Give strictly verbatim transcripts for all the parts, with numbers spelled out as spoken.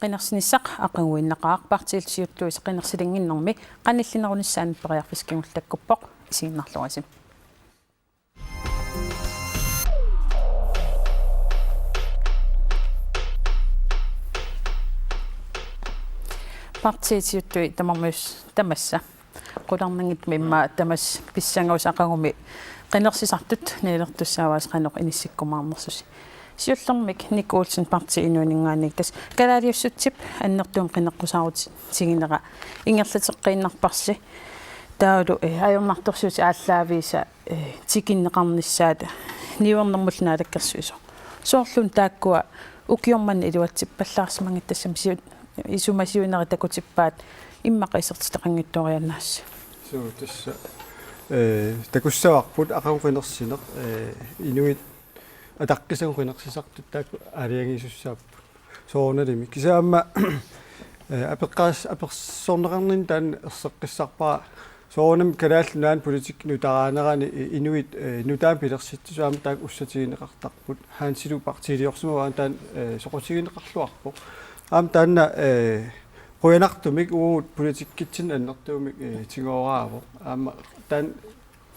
Qinersinissaq aqaguinnaqaaq, partiillu siuttuisa qinersilinnginnermi qanillinerunissaanut periarfissaq kingulleq takkuppoq, isiginnaarluarisi. Partiit siuttui tamarmiussat tamassa qularnanngitsumik immaqa tamaasa pissangasusi aqagumi qinersisartut nalilertussaavaasi qanoq inissikkumaarnersusi. Siullermik Nick Olsen, Partii Inuuninngaanniit, tassa kalaaliussutsip annertuumik qineqqusaarutiginera ingerlateqqiinnarparsi. Taavalu, eh, ajornartorsiutit aallaaviisa, eh, tikinneqarnissaat niuernermullu naalakkersuisoq. Soorluuna taakkua ukioq manna iluatsippallaarsimanngitsut, tassami siu-, isumasiuinerit takutippaat immaqa isertitaqanngitsooriannaassaaq. Suu, tassa, eh, takussavarput aqagu qinersineq, eh, inuit ataqqisagut qinersisartut taakku aalajangisussaapput. Soorunalimi. Kisianni aamma, eh, apeqqaas-, apersorneqarninni taanna erseqqissarpara. Soorunami Kalaallit Nunaanni politikki nutaaraanerani, eh, inuit, eh, nutaamik pilersitsisut aamma taakku ussatigineqartarput. Hansilu partiiliorsimavoq aamma taanna, eh, soqutigineqarluarpoq. Aamma taanna, eh, qujanartumik uagut politikkitsinni annertuumik, eh, tigooraavoq. Aamma taanna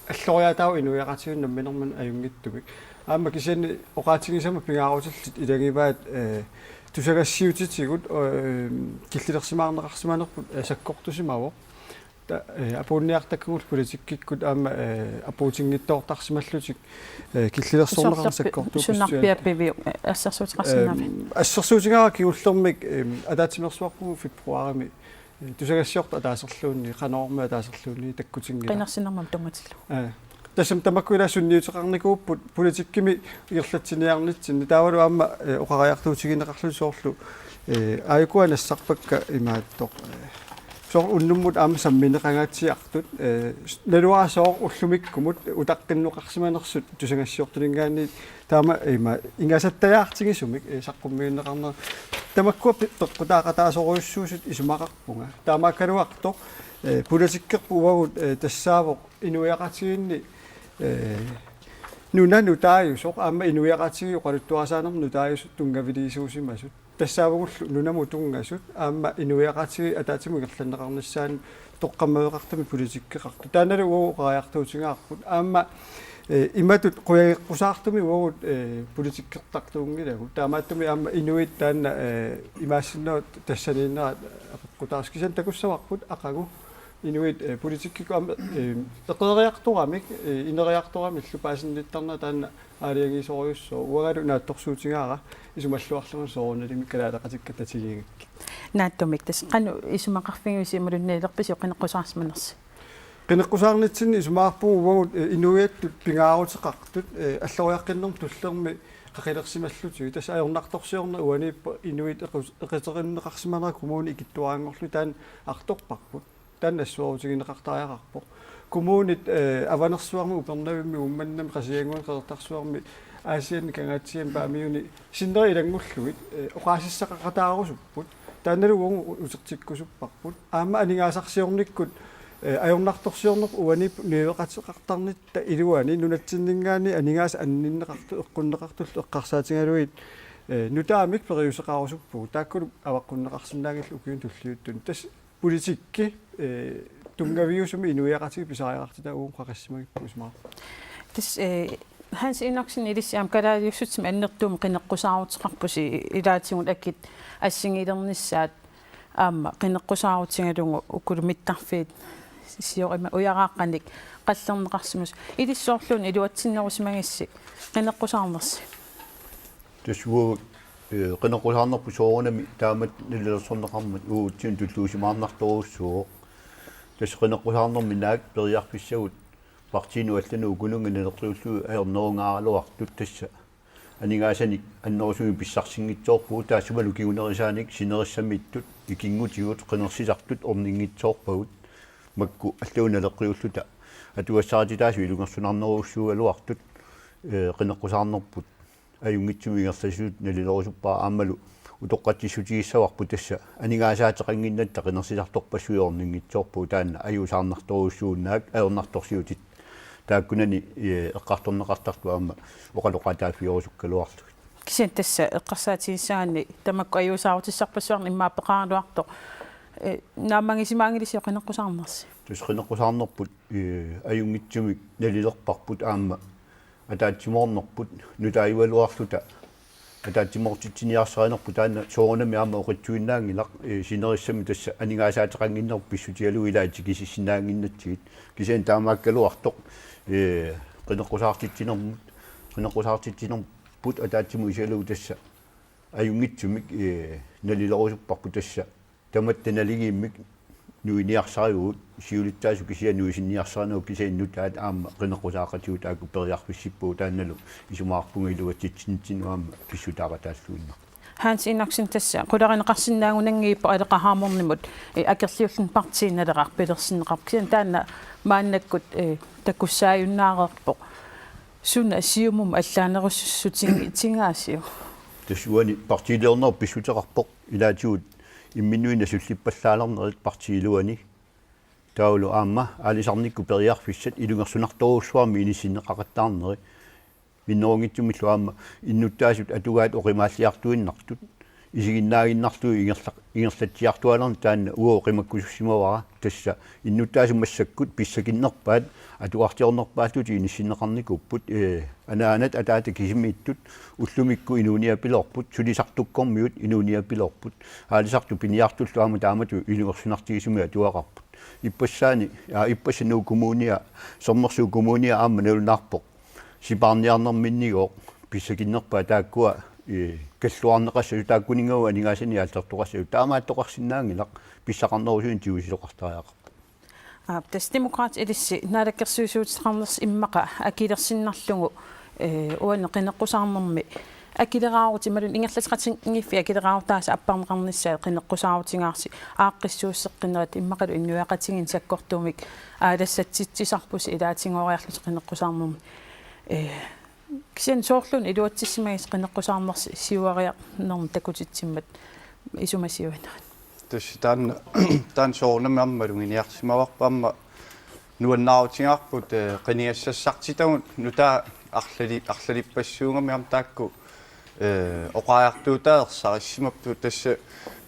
alloriaataavoq inuiaqatigiinnut namminermut ajunngitsumik. Aamma kisianni oqaatigisama pingaarutillit ilagivaat, eh, tusagassiutitigut, eh, killilersimaarneqarsimanerput, eh, sakkortusimavoq. Ta-, eh, apuunniartakkagullu politikkikkut aamma, eh, apuutinngitsoortarsimallutik, eh, killilersorneqarneq sakkortuupput. Usorlerput sunarpiaq piviuk, eh, assersuuteqarsinnaaviuk? Ehm, assersuutigaara kingullermik, ehm, ataatsimeersuarpugut februarimi, eh, tusagassiortut ataaserluunniit, Qanorooq ataaserluunniit takkutinngilaq. Qinersinermut tunngatillugu. Eh, tassami tamakku ila sunniuteqarnikuupput politikkimi ingerlatsiniarnitsinni, taavalu aamma, eh, oqariartuutigineqarlutik soorlu, eh, aajukua nassarpakka imaattoq, eh, soorlu unnummut aamma sammineqangaatsiartut, eh, naluara sooq ullumikkumut utaqqinneqarsimanersut tusagassiortuninngaanniit taama ima ingasattajaartigisumik, eh, saqqummiunneqarneq. Tamakkua pe-, peqqutaaqataasorujussuusut isumaqarpunga. Taamaakkaluartoq, eh, politikkerput uagut, eh, tassaavoq inuiaqatigiinni, eh, nuna nutaajusoq, aamma inuiaqatigiit oqaluttuarisaanermut nutaajusoq tunngaviliisuusimasut. Tassaavagullu nunamut tunngasut, aamma inuiaqatigiit ataatsimut ingerlanneqarnissaannut toqqammaveqartumik politikkeqartut. Taannalu uagut oqariartuutigaarput. Aamma, eh, imatut qujageqqusaartumik uagut, eh, politikkertartuunngilagut. Taamaattumik aamma inuit taanna, eh, imaassinnaavoq tassaniinnerat apeqqutaavoq. Kisianni takussavarput aqagu inuit, eh, politikkikkut aamma, eh, eqeeriartoramik, eh, ineriartoramillu paasinnittarnerat taanna aalajangiisorujussuuvoq. Uangalu naatsorsuutigaara isumalluarlunga soorunalimi kalaaleqatikka tatigigakkit. Naatsumik, tassa qanoq isumaqarfigivisi imaluunniit nalilerpisiuk qineqqusaarsimanersi? Qineqqusaarnitsinni isumaqarpunga uagut, eh, inuiattut pingaaruteqartut, eh, alloriaqqinnernut tullermi qaqilersimallutigu. Tassa ajornartorsiorneq uaniippoq inuit equ-, eqeterineqarsimanerat kommuni ikittuaranngorlugu taanna artorparput. Taanna nassuerutigineqartariaqarpoq. Kommunit, eh, Avanersuarmi, Upernavimmi, Uummannami, Qasigiannguani, Qeqertarsuarmi, Aasianni, Kangaatsiami, Paamiuni sinneri ilanngullugit, eh, oqaasissaqaqataarusupput. Taannalu uagut utertikkusupparput. Aamma aningaasarsiornikkut, eh, ajornartorsiornerput uaniippoq niueqateqartarnitta iluani nunatsinninngaanniit aningaasat anninneqartut eqqunneqartullu eqqarsaatigalugit, eh, nutaamik periuseqarusuppugut. Taakkulu avaqqunneqarsinnaanngillat ukiuni tulliuttuni. Tassa politikki, eh, tunngaviusumik inuiaqatigiit pisariaqartitaat uagut qaqissimagippugut isumaqarpunga. Tassa, eh, Hans Enoksen, ilissi aamma kalaaliussutsimik annertuumik qineqqusaaruteqarpusi, ilaatigut akit assigiilernissaat aamma qineqqusaarutigalugu ukulu mittarfiit sioq ima ujaraaqqanik qallerneqarsimasut. Ilissi soorluuna iluatsinnerusimagissi qineqqusaarnersi? Tassa uagut, eh, qineqqusaarnerput soorunami taamatut nalilersorneqarmat uagutsinnut tulluusimaarnartorujussuuvoq. Tassa qineqqusaarnermi naak periarfissagut partiinut allanut ukununnga naleqqiullugit ajornerugaaraluartut, tassa aningaasanik annerusumik pissarsinngitsoorpugut, taassumalu kingunerisaanik sinerissamiittut ikinngutigut qinersisartut orninngitsoorpagut, makku allanut naleqqiulluta atugassarititaasut ilungersunarnerujussuugaluartut, eh, qineqqusaarnerput ajunngitsumik ingerlasutut nalilerusuppara, aammalu utoqqatsissutigissavarput tassa aningaasaateqannginnatta qinersisartorpassuit orninngitsoorpagut, taanna ajuusaarnartorujussuuvoq naak ajornartorsiutit taakkunani, eh, eqqartorneqartartut aamma oqaloqataaffigerusukkaluarlugit. Kisianni tassa eqqarsaatigissagaanni tamakku ajuusaarutissarpassuarnik immaqa peqaraluartoq, eh, naammagisimaanngilisiuk qineqqusaarnersi? Tassa qineqqusaarnerput, eh, ajunngitsumik nalilerparput aamma ataatsimoornerput nutaajugaluarluta ataatsimoortitsiniarsarinerput taanna soorunami aamma oqitsuinnaanngilaq, eh, sinerissami tassa aningaasaateqannginneq pissutigalugu ilaat tikisissinnaannginnatsigit. Kisianni taamaakkaluartoq, eh, qineqqusaartitsinermut, qineqqusaartitsinerput ataatsimut isigalugu tassa ajunngitsumik, eh, nalilerusupparput tassa. Tamatta naligiimmik nuiniarsarivugut, siulittaasup kisiat nuisinniarsarinagu kisianni nutaat aamma qineqqusaaqatigut taakku periarfissippagut taannalu isumaqarpunga iluatsitsinitsinni aamma pissutaaqataalluinnarpoq. Hans Enoksen, tassa qularineqarsinnaagunanngiippoq Aleqa Hammondimut, eh, akerliulluni Partii Naleraq pilersinneqarpoq. Kisianni taanna maannakkut, eh, takussaajunnaareerpoq. Suna Siumumut allaanerussutingaasiuk? Tassa uani partiiliorneq pissuteqarpoq. Ilaatigut imminnut una sullippallaalernerit partiip iluani. Taavalu aamma aalisarnikkut periarfissat ilungersunartorujussuarmik inissinneqaqattaarneri. Minnerunngitsumillu aamma innuttaasut atugaat oqimaalliartuinnartut. Isiginnaaginnarlugu ingerla-, ingerlatsiartuaalerneq taanna uagut qimakkusussimavara. Tassa innuttaasut massakkut pissakinnerpaat atugartiornerpaallutik inissinneqarnikuupput, eh, anaanat ataata kisimiittut ullumikkut inuuniapiloorput, sulisartukkormiut inuuniapiloorput, aalisartut piniartullu aamma taamatut ilungersunartigisumik atugaqarput. Ippassaani, aa, ippassaq Nuuk Kommunia, Sermersuup Kommunia aamma nalunaarpoq. Sipaarniarnerminnigooq pissakinnerpaat taakkua, eh, kalluarneqassasut taakkuninngaanniit aningaasanik aallertoqassasut taamaattoqarsinnaanngilaq pissaqarnerusunik tigusisoqartariaqarpoq. Aap, tassa Demokraatit ilissi naalakkersuisuuteqarnersi immaqa akilersinnarlugu, eh, uani qineqqusaarnermi akileraarutit imaluunniit ingerlateqatigiiffiit akileraarutaasa apparneqarnissaat qineqqusaarutigaarsi aaqqissuusseqqinnerit immaqalu inuiaqatigiinni sakkortuumik aalassatsitsisarpusi ilaatigooriarlusi qineqqusaarnermi. Eh, Kisianni soorluuna iluatsissimagisi qineqqusaarnersi siuariarnermi takutitsimmat isumasiuinerit? Tassa taanna, taanna soorunami aamma maluginiarsimavarput aamma nuannaarutigaarput, eh, qinigassassartitagut nutaat arlali-, arlalippassuugamik aamma taakku, eh, oqariartuutaat ersarissimapput tassa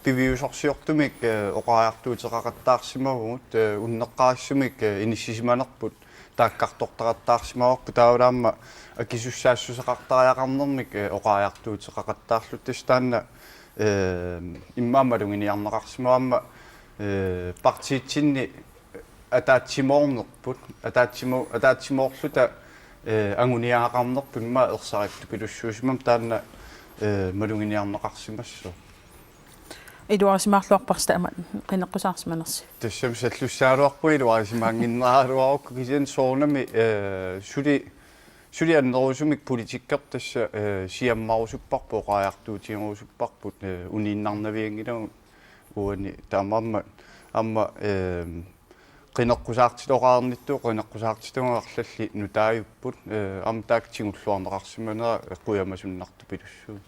piviusorsiortumik, eh, oqariartuuteqaqattaarsimavugut, eh, unneqqarissumik, eh, inissisimanerput taakkartortaqattaarsimavarput taavalu aamma akisussaassuseqartariaqarnermik, eh, oqariartuuteqaqattaarluta tassa taanna, eh, immaqa maluginiarneqarsimavoq aamma, eh, partiitsinni ataatsimoornerput, ataatsimo-, ataatsimoorluta, eh, anguniagaqarnerput immaqa ersaritupilussuusimammat taanna, eh, maluginiarneqarsimassaaq. Iluarisimaarluarparsi taama qineqqusaarsimanersi? Tassami sallussagaluarpunga iluarisimaannginneraluarukku kisianni soorunami, eh, suli, suli annerusumik politikkertut tassa, eh, siammarusupparput oqariartuutigerusupparput, eh, uniinnarnavianngilagut uani taamaammat aamma, eh, qineqqusaartitoqarnittut qineqqusaartitagut arlallit nutaajupput, eh, aamma taakku tigulluarneqarsimanera qujamasunnartupilussuuvoq.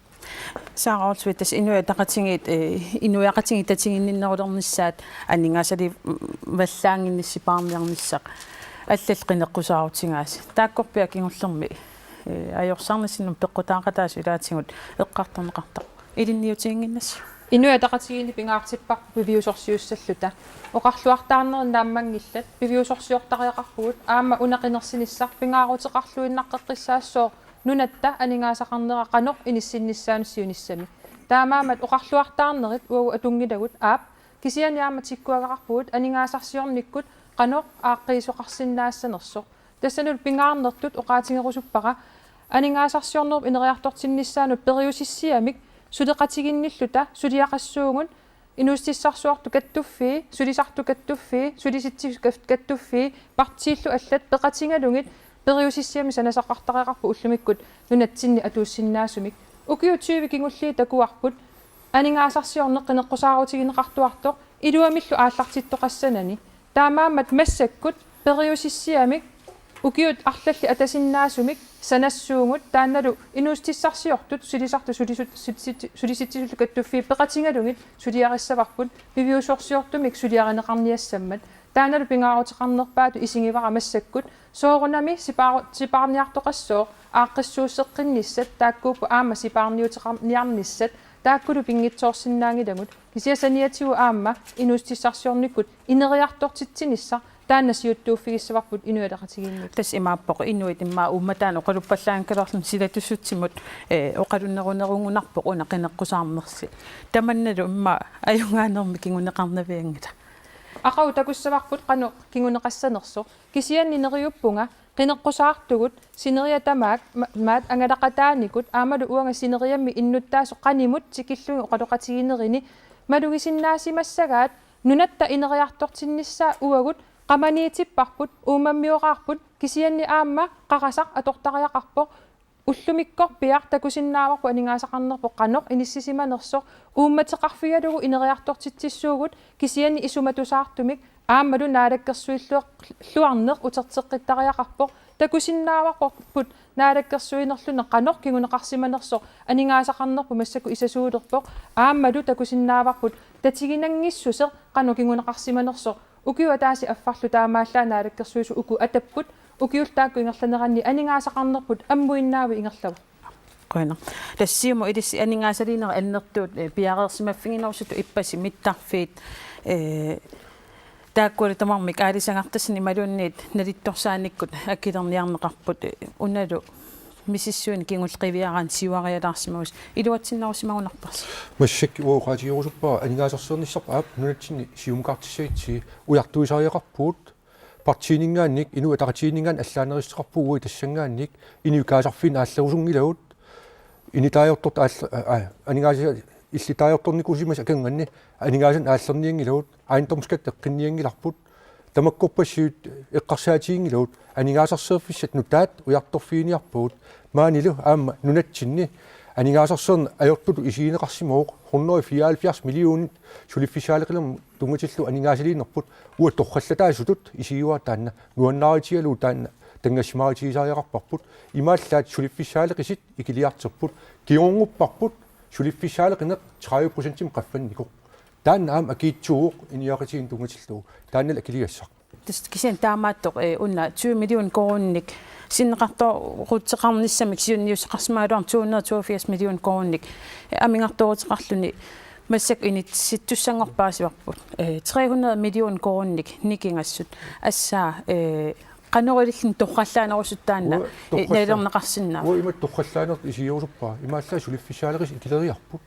Sara Olsvig, tassa Inuit Ataqatigiit, eh, inuiaqatigiit tatiginninnerulernissaat aningaasaliivallaannginneq sipaarniarnissaq allallu qineqqusaarutigaasi. Taakkorpiaq kingullermi, eh, ajorsarnissinni peqqutaaqataasut ilaatigut eqqartorneqartarput. Ilinniutiginnginnassi? Inuit Ataqatigiinni pingaartipparput piviusorsiussalluta. Oqarluartaarnerit naammanngillat, piviusorsiortariaqarpugut, aamma una qinersinissaq pingaaruteqarluinnaqqeqqissaassooq nunatta aningaasaqarnera qanoq inissinnissaanut siunissami. Taamaammat oqarluartaarnerit uagut atunngilagut, aap, kisianni aamma tikkuagaqarpugut aningaasarsiornikkut qanoq aaqqiisoqarsinnaassanersoq. Tassanilu pingaarnertut oqaatigerusuppara aningaasarsiornerup ineriartortinnissaanut periusissiamik suleqatiginnilluta suliaqassuugut inuussutissarsiortut kattuffii, sulisartut kattuffii, sulisitsisut kat-, kattuffii, partiillu allat peqatigalugit periusissiamik sanasaqartariaqarput ullumikkut nunatsinni atuussinnaasumik. Ukiut tyve kingulliit takuarput aningaasarsiorneq qineqqusaarutigineqartuartoq iluamillu aallartittoqassanani. Taamaammat massakkut periusissiamik ukiut arlallit atasinnaasumik sanassuugut taannalu inuussutissarsiortut sulisartut sulisut-, sulisit-, sulisitsisullu kattuffii peqatigalugit suliarissavarput piviusorsiortumik suliarineqarniassammat. Taannalu pingaaruteqarnerpaatut isigivara massakkut soorunami sipaaru-, sipaarniartoqassooq aaqqissuusseqqinnissat taakkuupput aamma sipaarniuteqarniarnissat taakkulu pinngitsoorsinnaanngilagut kisianni saniatigut aamma inuussutissarsiornikkut ineriartortitsinissaq taanna siuttuuffigissavarput Inuit Ataqatigiinniit. Tassa imaappoq inuit immaqa uummataanut oqaluppallaanngikkaluarluni silatussutsimut, eh, oqalunnerunerugunarpoq una qineqqusaarnersi. Tamannalu immaqa ajugaanermik kinguneqarnavianngilaq. Aqagu takussavarput qanoq kinguneqassanersoq. Kisianni neriuppunga qineqqusaartugut sineriak tamaat ma-, maat angalaqataanikut aammalu uanga sineriammi innuttaasut qanimut tikillugit oqaloqatiginerini malugisinnaasimassagaat nunatta ineriartortinnissaa uagut qamaniitipparput uummammioraarput kisianni aamma qarasaq atortariaqarpoq. Ullumikkorpiaq takusinnaavarput aningaasaqarnerput qanoq inissisimanersoq uummateqarfigalugu ineriartortitsissuugut kisianni isumatusaartumik aammalu naalakkersuilluarneq uterteqqittariaqarpoq. Takusinnaavarput naalakkersuinerluni qanoq kinguneqarsimanersoq aningaasaqarnerput massakkut isasuulerpoq aammalu takusinnaavarput tatiginanngissuseq qanoq kinguneqarsimanersoq ukiut ataaseq affarlu taamaallaat naalakkersuisut uku atapput ukiullu taakku ingerlaneranni aningaasaqarnerput ammuinnaavik ingerlavoq. Qujanaq. Tassa Siumut ilissi aningaasaliinerit annertuut, eh, piareersimaffiginerusutut ippassaq mittarfiit, eh, taakkualu tamarmik aalisagartassani imaluunniit nalittorsaanikkut akilerniarneqarput, eh, unalu misissuineq kingulleq qiviaraanni siuarialaarsimagussi iluatsinnerusimagunarparsi. Massakkut uanga oqaatigerusuppara aningaasarsiornissarput aap nunatsinni siumukaartissagutsigit ujartuisariaqarpugut partiininngaanniit Inuit Ataqatigiinninngaanniit allaanerussuteqarpugut uagut tassanngaanniit inuit kaasarfiinik aallerusunngilagut initaajortortut aalla-, aa, aningaasa-, illitaajortornikuusimasut akornanni aningaasanik aallernianngilagut ejendomsskat eqqinnianngilarput tamakkorpassuit eqqarsaatiginngilagut aningaasarsiorfissat nutaat ujartorfiginiarpagut maanilu aamma nunatsinni aningaasarsiorneq ajortutut isigineqarsimavoq hundrede fireoghalvfjerds millionit suliffissaaleqinermut tunngatillugu aningaasaliinerput uanga torrallataasutut isigivara taanna nuannaarutigalugu taanna tanngassimaarutigisariaqarparput imaallaat suliffissaaleqisit ikiliartorput kingornupparput suliffissaaleqineq tredive procentimik qaffannikoq taanna aamma akiitsuuvoq inuiaqatigiinnut tunngatillugu taannalu akiligassaq. Tassa kisianni taamaattoq, eh, una tyve million koruuninik sinneqartooruteqarnissamik siunniussaqarsimagaluarmat to hundrede toogfirs million koruuninik, eh, amigartooruteqarluni massakkut inissittussanngorpassuarput, eh, tre hundrede million koruuninik nikingassut. Tassa, eh, qanoq ililluni torrallaanerusuttoq taanna, uanga, eh, torralla-, nalerneqarsinnaavoq. Uanga imatut torrallaanertut isigerusuppara. Imaallaat suliffissaaleqisut ikileriarput.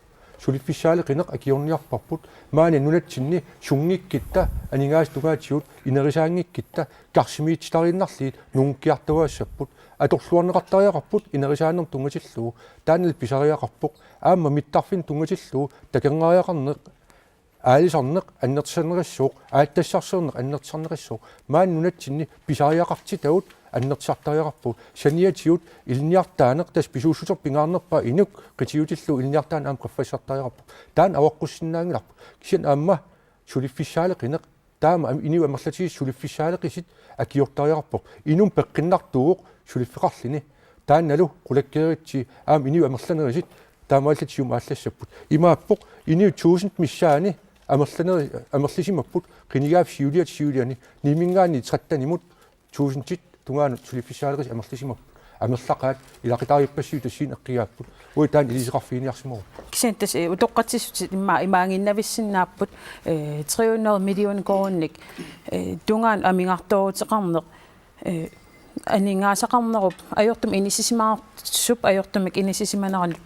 Suliffissaaleqineq akiorniarparput. Maani nunatsinni sunngikkitta aningaasat tungaatigut inerisaanngikkitta karsimiititariinnarlugit nungukkiartugaassapput. Atorluarneqartariaqarput inerisaanermut tunngatillugu. Taannalu pisariaqarpoq. Aamma mittarfinnut tunngatillugu takornariaqarneq aalisarneq annertusarneqassaaq, aatsitassarsiorneq annertusarneqassaaq. Maani nunatsinni pisariaqartitagut annertusartariaqarpugut. Saniatigut ilinniartitaaneq tassa pisuussuseq pingaarnerpaaq inuk qitiutillugu ilinniartitaaneq aamma qaffassartariaqarpoq. Taanna avaqqussinnaanngilarput. Kisianni aamma suliffissaaleqineq taama am-, inuit amerlatigisut suliffissaaleqisit akiortariaqarpoq. Inummut peqqinnartuuvoq suliffeqarluni. Taannalu qulakkeeritsi aamma inuit amerlanerisut taamaallaat siumut aallassapput. Imaappoq inuit tusind missaani amerlaneri-, amerlisimapput qinigaaffik siuliata siuliani. Nuumminngaanniit trettenimut tusindit tungaanut suliffissaaleqisut amerlisimapput. Amerlaqaat ilaqutariippassuit tassani eqqugaapput. Uagut taanna iliuuseqarfiginiarsimavugut. Kisianni tassa, eh, utoqqatsissutit immaqa imaaginnavissinnaapput, eh, tre hundrede million koruuninik, eh, tungaanut amigartooruteqarneq, eh, aningaasaqarnerup ajortumik inissisimaartup ajortumik inissisimaneranut.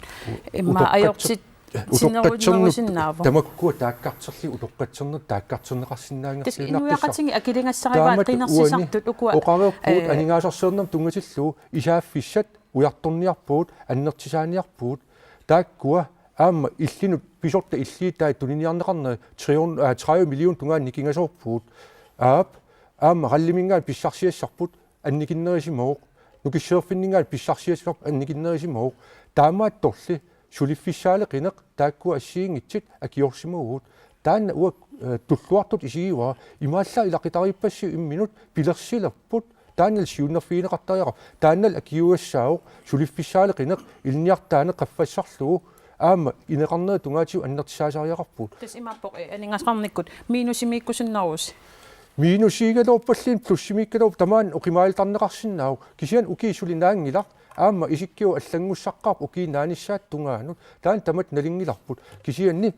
Immaqa utoqqatser-, ajortit-, utoqqatsernerup sinnerusinnaavoq. Tamakkua taakkarterlugit utoqqatserneq taakkarterneqarsinnaanngortiinnartussaq. Tassa inuiaqatigiit akiligassarivaat taamatut qinersisartut uani ukua, oqareerpugut, eh, aningaasarsiornermut tunngatillugu isaaffissat ujartorniarpugut, annertusaaniarpugut. Taakkua aamma illinut pisortat illiit taava tuniniarneqarneri tre hundrede, aa, tredive million tungaanut nikingasoorpugut. Aap, aamma RAL-iminngaanniit pissarsiassarput annikinnerusimavoq. Nukissuerfinninngaanniit pissarsiassarput annikinnerusimavoq. Taamaattorli suliffissaaleqineq taakkua assigiinngitsut akiorsimavugut. Taanna uanga, eh, tulluartutut isigivara. Imaallaat ilaqutariippassuit imminnut pilersilerput. Taannalu siunnerfigineqartariaqarpoq. Taannalu akiugassaavoq suliffissaaleqineq ilinniartitaaneq qaffassarlugu aamma ineqarnerup tungaatigut annertusaasariaqarpugut. Tassa imaappoq, eh, aningaasaqarnikkut minusimiikkusunnerusi. Minusiigaluarpalluunniit plussimiikkaluarpat tamaani oqimaaltarneqarsinnaavoq. Kisianni ukiut suli naanngilaq. Aamma isikkiup allanngussaaqqaarpoq ukiup naanissaata tungaanut. Taanna tamatta nalunngilarput. Kisianni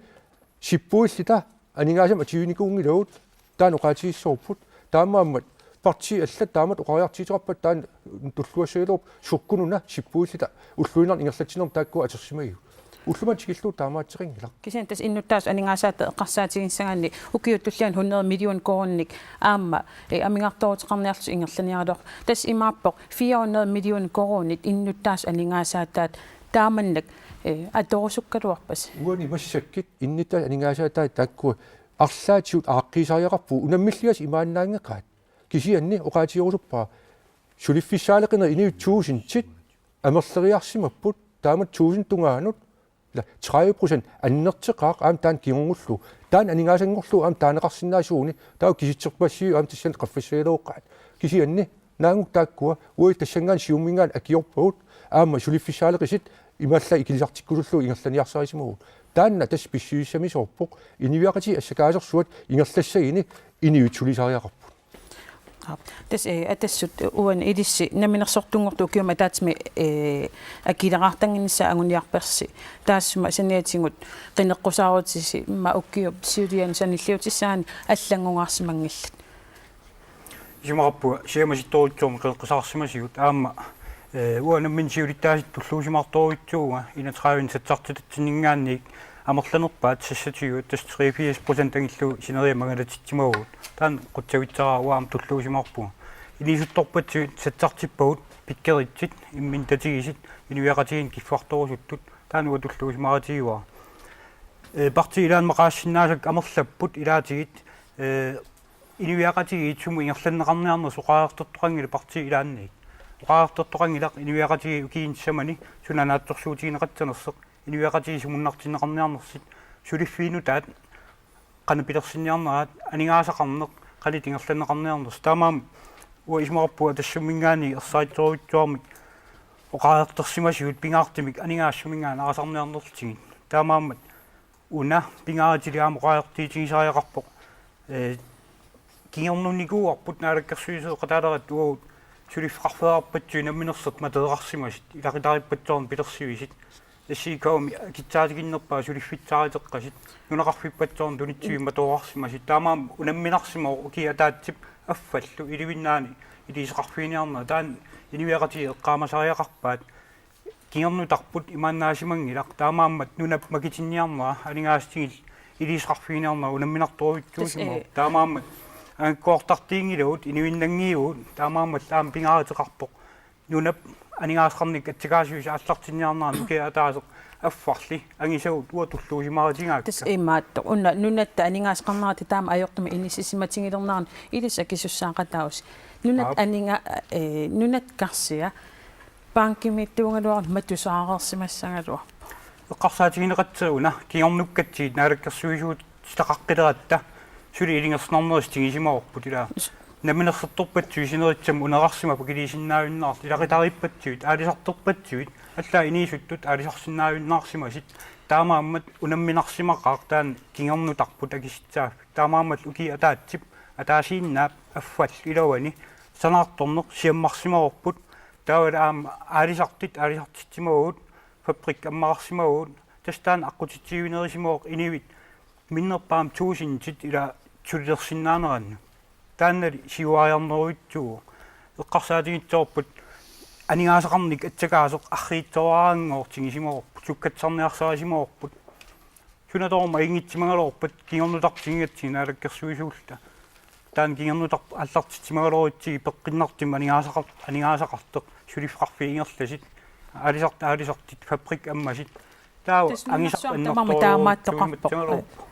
sippuilluta aningaasamik atuinikuunngilagut, taanna oqaatigissavarput. Taamaammat partiit allat taamatut oqariartuuteqarpata taanna tulluassagaluarpoq, sukkut una sippuilluta ulluinnarni ingerlatsinermi taakkua atorsimagigut. Ullumimut tikillugu taamaattoqanngilaq. Kisianni tassa innuttaasut aningaasaata eqqarsaatigissagaanni ukiut tulliani hundrede million koruuninik aamma, eh, amigartooruteqarniarlutik ingerlaniaraluarput. Tassa imaappoq fire hundrede million koruunit innuttaasut aningaasaataat taamannak, eh, atorusukkaluarpasi. Uani massakkut innuttaasut aningaasaataat taakkua arlaatigut aaqqiisariaqarpugut, unammilligassat imaannaanngeqaat. Kisianni oqaatigerusuppara suliffissaaleqineq inuit tuusintit amerleriarsimapput, taamatut tuusintit tungaanut, ila tredive procent annerteqaaq aamma taanna kingornullugu. Taanna aningaasanngorlugu aamma taaneqarsinnaasuuguni, taava kisitserpassiviup aamma tassani qaffassagaluaqaat. Kisianni naaggukkut taakkua uagut tassanngaanniit Siumuminngaanniit akiorpagut, aamma suliffissaaleqisut imaallaat ikilisartikkusullugu ingerlaniarsarisimavugut. Taanna tassa pissusissamisoorpoq, inuiaqatigiit assakaasersuat ingerlassaguni inuit sulisariaqarput. Aap. Tassa, eh, Atassut uani ilissi namminersortunngortut ukiumut ataatsimi, eh, akileraartannginnissaat anguniarpersi. Taassuma saniatigut qineqqusaarutisi immaqa ukiup siuliani sanilliutissagaanni allanngungaarsimanngillat. Isumaqarpunga siammasittorujussuarmik qineqqusaarsimasigut aamma, eh, uanga nammineq siulittaasup tulluusimaartorujussuuvunga enogtredive sassartitatsinninngaanniit amerlanerpaat sassatigut tassa treogfirs procent angillugu sineriammi angalatissimavugut. Taanna qutsavitsara uanga aamma tulluusimaarpunga. Inuusuttorpassuit sassartippagut pikkorissutit, imminut tatigisut, inuiaqatigiinnut kiffartorusuttut, taanna uanga tulluusimaarutigaara. Eh, partiit ilaanni maqaassinnaasakka amerlapput ilaatigut, eh, inuiaqatigiit sumut ingerlanneqarniarnersut oqariartortoqanngilaq partiit ilaanniit. Oqariartortoqanngilaq inuiaqatigiit ukiuni sisamani suna naatsorsuutigineqassanersoq, inuiaqatigiit sumunnartinneqarniarnersut, suliffiit nutaat qanoq pilersinniarnerat, aningaasaqarneq qanoq ingerlanneqarniarnersoq. Taamaammat uanga isumaqarpunga Atassuminngaanniit ersarittorujussuarmik oqariartorsimasigut pingaartumik aningaasat suminngaanniit aasarniarnerlutigit. Taamaammat una pingaarutilik aamma oqariartuutigisariaqarpoq. Eh, kingornunnikuuarput Naalakkersuisooqataaleratta uagut suliffeqarfeerarpassuit namminersortut matereqarsimasut, ilaqutariippassuarnut pilersuisut. S I K-mi akitsaatiginnerpaaq suliffissaaruteqqasut, nunaqarfippassuarnut tunitsivimmat tooqqarsimasut. Taamaammat unamminarsimavoq ukiup ataatsip affallu iluinnaani iliuuseqarfiginiarnera. Taanna inuiaqatigiit eqqaamasariaqarpaat. Kingornutarput imaannaasimanngilaq, taamaammat nunap makitinniarnera aningaasatigiit iliuuseqarfiginiarnera unamminartorujussuusimavoq. Tassa, eh. Taamaammat angakkoortartuunngilagut, inuinnanngilagut, taamaammat aamma pingaaruteqarpoq nunap aningaasaqarnikkut atsakaasuisa aallartinniarnera ukiup ataaseq affarlu angisagut uanga tulluusimaarutigaakka. Tassa imaattoq. Una nunatta aningaasaqarnerata taama ajortumik inissisimatigilernerani ilissi akisussaaqataavusi. Nunat Aap. aninga-, eh, nunat karsia bankimiittuugaluarutta matusaareersimassagaluarpoq. Eqqarsaatigineqassaaq una kingornukkatsigit naalakkersuisuutitaqaqqileratta suli ilungersunarnerisa tigisimavarput, ilaa. S- Namminersortorpassuit sinerissami unerarsimapput akiliisinnaajunnaartut, ilaqutariippassuit, aalisartorpassuit, allaat inuusuttut aalisarsinnaajunnaarsimasut, taamaammat unamminarsimaqaaq taanna kingornutarput akisussaaffik. Taamaammat ukiup ataatsip ataasiinnaap affallu iluani sanaartorneq siammarsimavarput, taavalu aamma aalisartut aalisartitsimavagut, fabrikkit ammarsimavagut, tassa taanna aqqutissiuinerusimavoq inuit minnerpaamik tuusintit ilaa sulilersinnaanerannut. Taannali siuariarnerujussuuvoq. Eqqarsaatigissavarput aningaasaqarnikkut atsakaasoq arriitsuaraanngoortigisimavarput, sukkatsarniarsarisimavarput. Sunatoorma inngitsimagaluarpat kingornutarput tigigatsigit naalakkersuisuulluta. Taanna kingornutarput aallartitsimagaluarutsigit peqqinnartumik aningaasaqar-, aningaasaqartoq suliffeqarfiit ingerlasut. Aalisart-, aalisartut fabrikkit ammasut. Taava Tassa angisaq nunarsuarmi tamarmi annertoorujussuummik taamaattoqarpoq. Tuimatsigaluarpoq.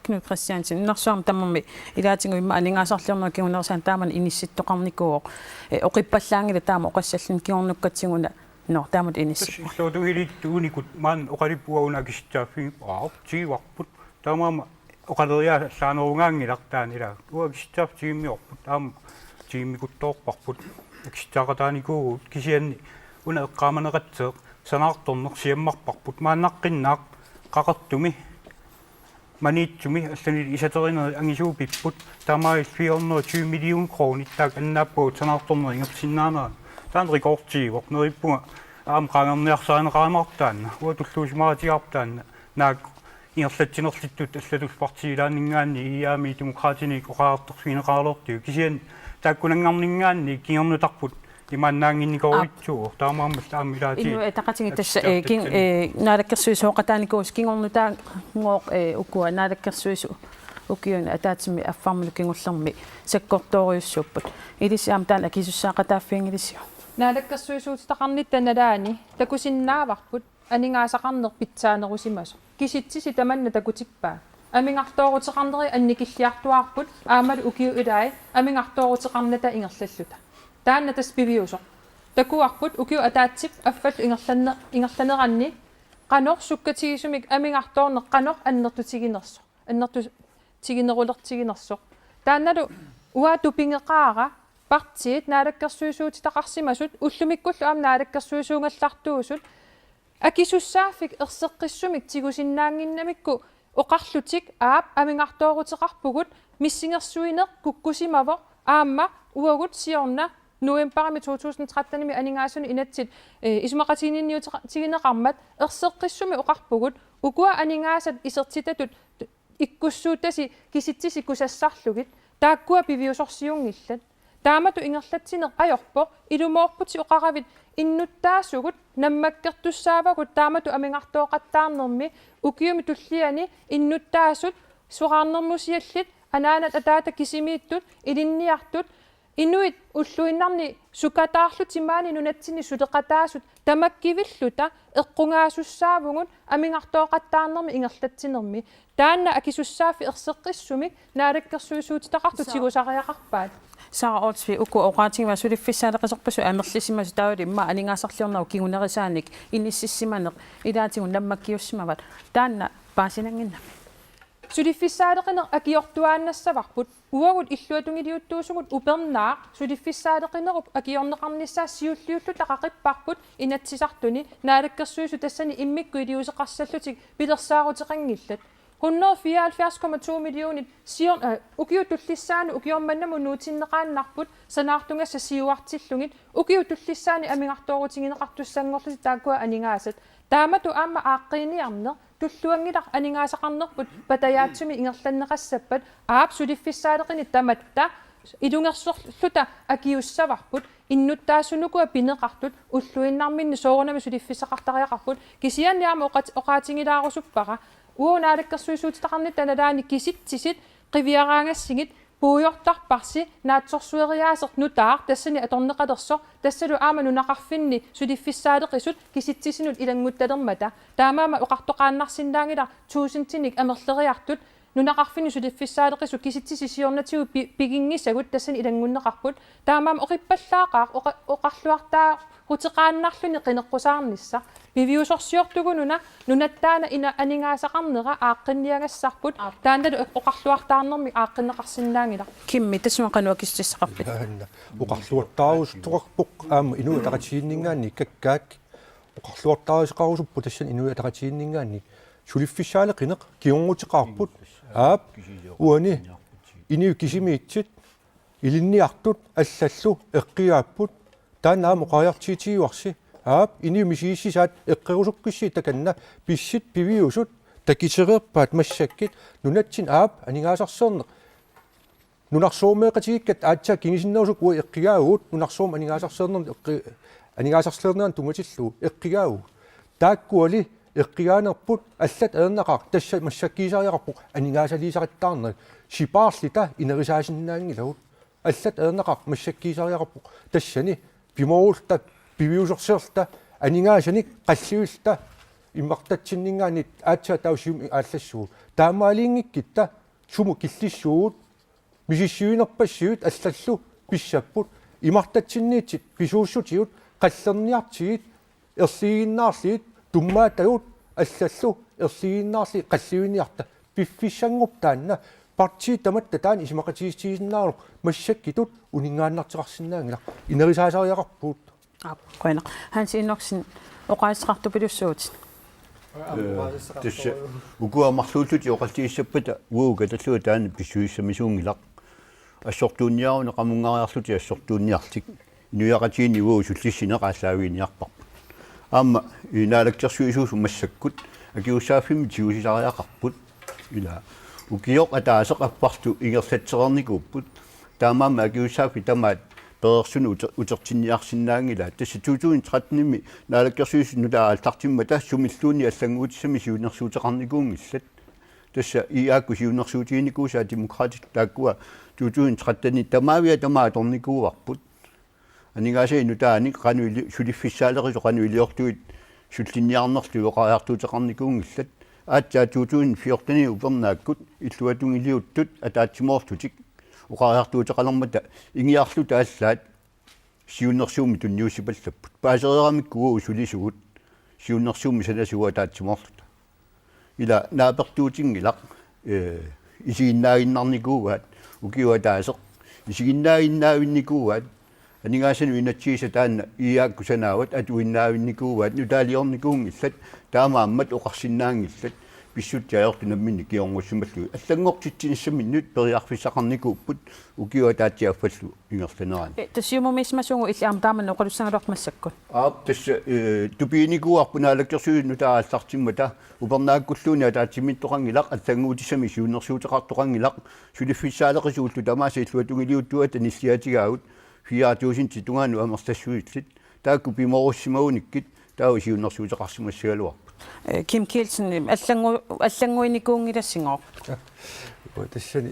Knud Kristiansen, nunarsuarmi tamarmi ilaatigut immaqa aningaasarliornerup kingunerisaanik taamani inissittoqarnikuuvoq. Eh, oqippallaanngilaq taama oqassalluni kingornukkatsigu una. Nå, taamatut inissi. Tassa illuatungiliuttut uunikut maani oqaluppunga una akisussaaffigivarput, tigivarput. Taamaammat oqaleriaaseq allaanerugaanngilaq taanna, ilaa. Uagut akisussaaffik tigummiorput, aamma tigummikuttoorparput. Akisussaaqataanikuuvugut, kisianni una eqqaamaneqassaaq sanaartorneq siammarparput. Maannaqqinnaaq Qaqortumi Maniitsumi allanit isaterinerit angisuupipput, taamaalillutik fire hundrede og tyve million kroner taakku annaappagut sanaartornerit ingerlasinnaanera. Taanna rekordiuvoq, neriuppunga aamma qaangerniarsarineqarumaartoq taanna, uanga tulluusimaarutigaarput taanna, naak ingerlatsinerluttut allatut partiilaanninngaanniit, IA-mi Demokraatiniit oqariartorfigineqareerlutik, kisianni taakkunanngaanniit kingornutarput imaannaannginnikoorujussuuvoq, taamaammallu aamma ilaatigut. Inuit Ataqatigiit tassa, eh, kin-, eh, naalakkersuisooqataanikuusoq kingornutaanngooq, eh, ukua naalakkersuisut ukiuni ataatsimi affarmini kingullermi sakkortoorujussuupput. Ilissi aamma taanna akisussaaqataaffiginngilisiuk? Naalakkersuisuutitaqarnitta nalaani takusinnaavarput aningaasaqarneq pitsaanerusimasoq. Kisitsisit tamanna takutippaa. Amigartooruteqarneri annikilliartuaarput aammalu ukiut ilaat amigartooruteqarnata ingerlalluta. Taanna tassa piviusoq. Takuarput ukiut ataatsip affallu ingerlanne-, ingerlaneranni qanoq sukkatigisumik amigartoorneq qanoq annertutiginersoq, annertutiginerulertiginersoq. Taannalu uanga tupigeqaara partiit naalakkersuisuutitaqarsimasut ullumikkullu aamma naalakkersuisuugallartuusut akisussaaffik erseqqissumik tigusinnaannginnamikku oqarlutik: aap, amigartooruteqarpugut, missingersuineq kukkusimavoq, aamma uagut siorna novembarimi to tusind tretten-imi aningaasanut inatsit, eh, isumaqatiginninniutigineqarmat erseqqissumik oqarpugut, ukua aningaasat isertitatut ikkussuuttasi kisitsisit kusassarlugit, taakkua piviusorsiunngillat. Taamatut ingerlatsineq ajorpoq, ilumoorputit oqaravit innuttaasugut nammakkertussaavagut taamatut amigartooqattaarnermi, ukiumi tulliani innuttaasut, soraarnermusiallit, anaanat ataata kisimiittut, ilinniartut, inuit ulluinnarni sukataarlutik maani nunatsinni suleqataasut tamakkivilluta eqqugaasussaavugut amigartooqattaarnermi ingerlatsinermi. Taanna akisussaaffik erseqqissumik naalakkersuisuutitaqartut Sa- tigusariaqarpaat. Sara Olsvig, uku oqaatigivaat suliffissaaleqisorpassuit amerlisimasut taavalu immaqa aningaasarliornerup kingunerisaanik inississimaneq ilaatigut nammakkiussimavat. Taanna paasinannginnami. Suliffissaaleqineq akiortuaannassavarput. Uagut illuatungiliuttuusugut upernaaq suliffissaaleqinerup akiorneqarnissaa siulliulluta qaqipparput Inatsisartuni, naalakkersuisut tassani immikkut iliuuseqarsallutik pilersaaruteqanngillat. Hundrede fireoghalvfjerds komma to millionit sior-, øh, ukiut tullissaanut ukioq mannamut nuutinneqaannarput sanaartugassat siuartillugit, ukiut tullissaanni amigartoorutigineqartussanngorlutik taakkua aningaasat. Taamatut aamma aaqqiiniarneq tulluanngilaq aningaasaqarnerput patajaatsumik ingerlanneqassappat, aap, suliffissaaleqineq tamatta ilungersorluta akiussavarput, innuttaasunukua pineqartut ulluinnarminni soorunami suliffissaqartariaqarput, kisianni aamma oqat-, oqaatigilaarusuppara. Uagut naalakkersuisuutitaqarnitta nalaani kisitsisit qiviaraangassigit puigortarparsi naatsorsueriaaseq nutaaq tassani atorneqalersoq, tassalu aamma nunaqarfinni suliffissaaleqisut kisitsisinut ilannguttalermata. Taamaammat oqartoqaannarsinnaanngilaq tusindinik amerleriartut nunaqarfinni suliffissaaleqisut kisitsisit siornatigut pi-, piginngisagut tassani ilanngunneqarput. Taamaammat oqippallaaqaaq oqa-, oqarluartaaruteqaannarluni qineqqusaarnissaq. Piviusorsiortugut una, nunatta taanna ina aningaasaqarnera aaqqinniagassarput, Aap. Taannalu oqarluartaarnermik aaqqinneqarsinnaanngilaq. Kimmi, tassunga qanoq akissutissaqarpit? Taanna oqarluartaarusuttoqarpoq aamma Inuit Ataqatigiinninngaanniit kakkaak oqarluartaaruseqarusupput tassani Inuit Ataqatigiinninngaanniit. Suliffissaaleqineq kingornuteqaarput. Aap, uani inuit kisimiitsit, ilinniartut allallu eqqugaapput. Taanna aamma oqariartuutigivarsi. Aap, inuit misigissisaat eqqerusukkussigit takanna, pissit piviusut takitereerpaat massakkut nunatsinni, aap, aningaasarsiorneq. Nunarsuarmioqatigiikkatta aatsaat kingusinnerusukkut uagut eqqugaavugut, nunarsuarmi aningaasarsiornerni eqqi-, aningaasarsiornerni tunngatillugu eqqugaavugut. Taakkuali eqqugaanerput allatut ajornaqaaq, tassa massakkuusariaqarpoq aningaasaliisaqattaarnerit. Sipaarluta inerisaasinnaanngilagut. Allatut ajornaqaaq massakkuusariaqarpoq tassani pimoorulluta, piviusorsiorluta, aningaasanik qalluilluta, immartatsinninngaanniit aatsaat taava Siumut aallassuugut. Taamaaliinngikkutta sumut killissuugut, misissuinerpassuit allallu pissapput, immartatsinniittut pisuussutigut, qallerniartigit, erliginnaarlugit, tummaatagut allallu erliginnaarlugit qalluiniarta. Piffissanngorpoq taanna, partiit tamatta taanna isumaqatigiissutigisinnaaneq massakkutut uninngaannartoqarsinnaanngilaq. Inerisaasariaqarpugut. Aap, qujanaq. Hans Enoksen, oqaaseqartupilussuuvutit. Tassa ukua marluullutik oqallisappata uagut katalluta taanna pissusissamisuunngilaq. Assortuunniaruni qamunngariarlutik assortuunniarlik. Inuiaqatigiinni uagut sullissineq aallaavigineqarparput. Aamma Naalakkersuisuusut massakkut akisussaaffimmik tigusisariaqarput. Ila ukioq ataaseq apparlu ingerlatsereernikuupput. Taamaammat akisussaaffik tamaat pereersunut ute-, utertinniarsinnaanngilaat. Tassa to tusind tretten-imi Naalakkersuisut nutaat aallartimmata sumilluunniit allannguutissamik siunnersuuteqarnikuunngillat. Tassa I A-kkut siunnersuutiginikuusaat Demokraatit taakkua to tusind tretten-imi tamaavia tamaat atornikuuarput. Aningaasanik nutaanik qanoq ili-, suliffissaaleqisut qanoq iliorlugit sullinniarnerlugit oqariartuuteqarnikuunngillat. Aatsaat to tusind fjorten-imi upernaakkut illuatungiliuttut ataatsimoorlutik oqariartuuteqalermata ingiarluta allaat siunnersuummik tunniussipallapput. Paasereeramikku uagut sulisugut siunnersuummik sanasugut ataatsimoorluta. Ila naapertuutinngilaq, ee, isiginnaaginnarnikuuaat, ukiup ataaseq isiginnaaginnaavinnikuuaat, aningaasanut inatsiisa taanna I A-kkut sanaavat atuinnaavinnikuuaat, nutaaliornikuunngillat, taamaammat oqarsinnaanngillat, pissutsit ajortut namminneq kingornussimallugit, allanngortitsiniassaminnik periarfissaqarnikuupput ukiup ataatsip affallu ingerlanerani. Ee, tassa Siumumiissimasuugut illit aamma taamani oqalussagaluarpat massakkut. Aap, tassa, ee, tupiginikuuarput Naalakkersuisut nutaat aallartimmata, upernaakkulluunniit ataatsimiittoqanngilaq, allannguutissamik siunnersuuteqartoqanngilaq, suliffissaaleqisut ullut tamaasa illuatungiliuttuata nilliatigaagut, fire tusind tungaanut amerlassusillit, taakku pimoorussimagunikkit, taava siunnersuuteqarsimassagaluarput. Ee, Kim Kielsen, allanngu-, allannguinikuunngilassinnga? Uanga tassani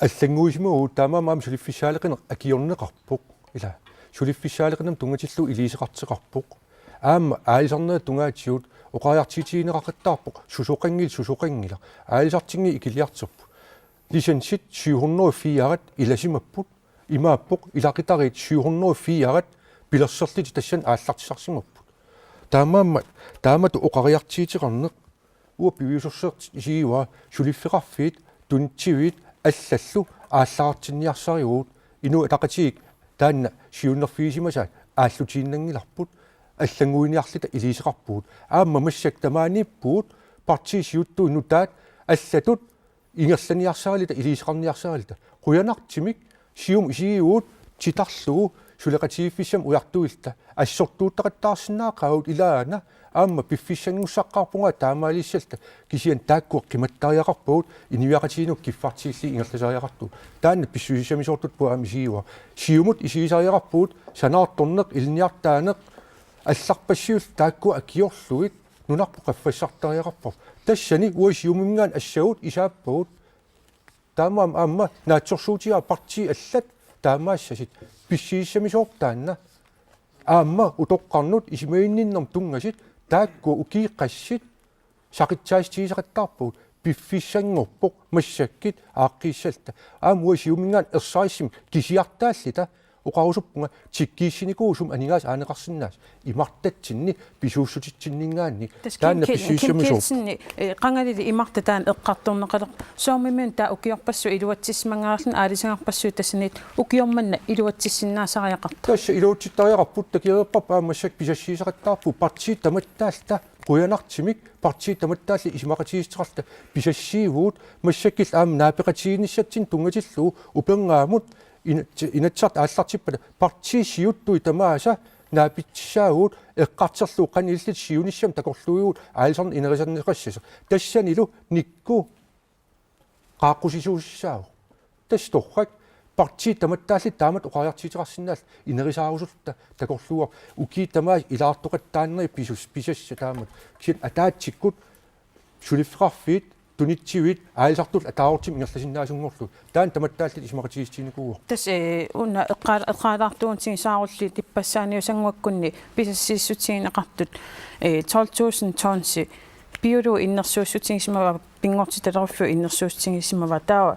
allannguisimavugut, taamaammat aamma suliffissaaleqineq akiorneqarpoq. Ila suliffissaaleqinermut tunngatillugu iliuuseqartoqarpoq. Aamma aalisarnerit tungaatigut oqariartuutigineqaqattaarpoq susoqanngilaq, susoqanngilaq. Aalisartinngit ikiliartorput. Licensit syv hundrede og fire ilasimapput. Imaappoq ilaqutariit syv hundrede og fire pilerserlutik tassani aallartisarsimapput. Taamaammat taamatut oqariartuuteqarneq uanga piviusorsiortigivaat suliffeqarfiit, tunitsiviit allallu aallartinniarsarivagut. Inuit Ataqatigiit taanna siunnerfigisimasaat aallutiinnanngilarput, allannguiniarluta iliuuseqarpugut. Aamma massakkut tamaaniippugut partiit siuttui nutaat allatut ingerlaniarsaraluta, iliuuseqarniarsaraluta. Qujanartumik Siumut isigivugut titarlugu suleqatigiiffissamik ujartuilluta. Assortuuttaqattaarsinnaaqaagut ilaana, aamma piffissanngussaqaarpunga taamaaliissalluta, kisianni taakkua qimattariaqarpagut inuiaqatigiinnut kiffartuullugit ingerlasariaqartugut. Taanna pissusissamisoortutut aamma isigivara. Siumut isigisariaqarpugut sanaartorneq, ilinniartitaaneq, allarpassuillu taakkua akiorlugit nunarput qaffassartariaqarparput. Tassani uagut Siumuminngaanniit assagut isaappagut. Taamaammat aamma naatsorsuutigaara partiit allat taamaassasut, pissusissamisoorpoq taanna. Aamma utoqqarnut isumaginninnermut tunngasut taakkua ukiut qassit saqitsaatigisaqattaarpagut, piffissanngorpoq massakkut aaqqiissalluta. Aamma uagut Siumuminngaanniit ersarissumik kisiartaalluta oqarusuppunga tikkiissinikuuvugut sumut aningaasat aaneqarsinnaasut imartatsinni pisuussutitsinninngaanniit. Tassa taanna Kim Kiel-, Kim pissusissamisoorpoq. Kielsen, eh, qangalili imartat taanna eqqartorneqalerpoq. Soormimmi taava ukiorpassuit iluatsissimanngaarluni aalisagarpassuit tassaniittut ukioq manna iluatsissinnaasariaqartoq? Tassa iluatsittariaqarput, takulerparput aamma massakkut pisassiisaqattaarpugut partiit tamattaalluta, qujanartumik partiit tamattaalluta isumaqatigiissuteqarluta pisassiivugut, massakkut aamma naapeqatigiinnissatsinnut tunngatillugu upernaamut ina-, Inatsisartut aallartippata partiit siuttui tamaasa naapitsissaavugut, eqqartorlugu qanoq ililluta siunissami takorluuivugut aalisarneq ineriartorneqassasoq. Tassanilu Nikku qaaqqusisuussaavoq. Tassa torrak, partiit tamattaalluta taamatut oqariartuuteqarsinnaalluta inerisaarusulluta takorluuarput. Ukiut tamaasa ilaartoqattaarnerit pisus-, pisassat taamatut. Kisianni ataatsikkut suliffeqarfiit, tunitsiviit, aalisartullu ataavartumik ingerlasinnaasunngorlugu. Taanna tamattaalluta isumaqatigiissutiginikuuarput. Tassa, eh, una eqqaal-, eqqaalaartuutigisaarulli ippassaaniussannguakkunni pisassiissutigineqartut, eh, tolv tusind tonsi piullugu innersuussutigisimavaa, pinngortitaleruffiup innersuussutigisimavaa, taava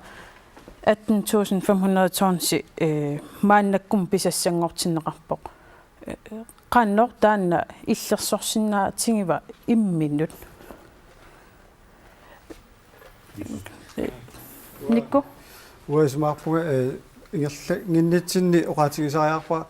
atten tusind fem hundrede tonsi, eh, maannakkut pisassanngortinneqarpoq. Eh, qanoq taanna illersorsinnaatigiva imminut? Nikku? Uanga isumaqarpunga, eh, ingerlannginnitsinni oqaatigisariaqarpara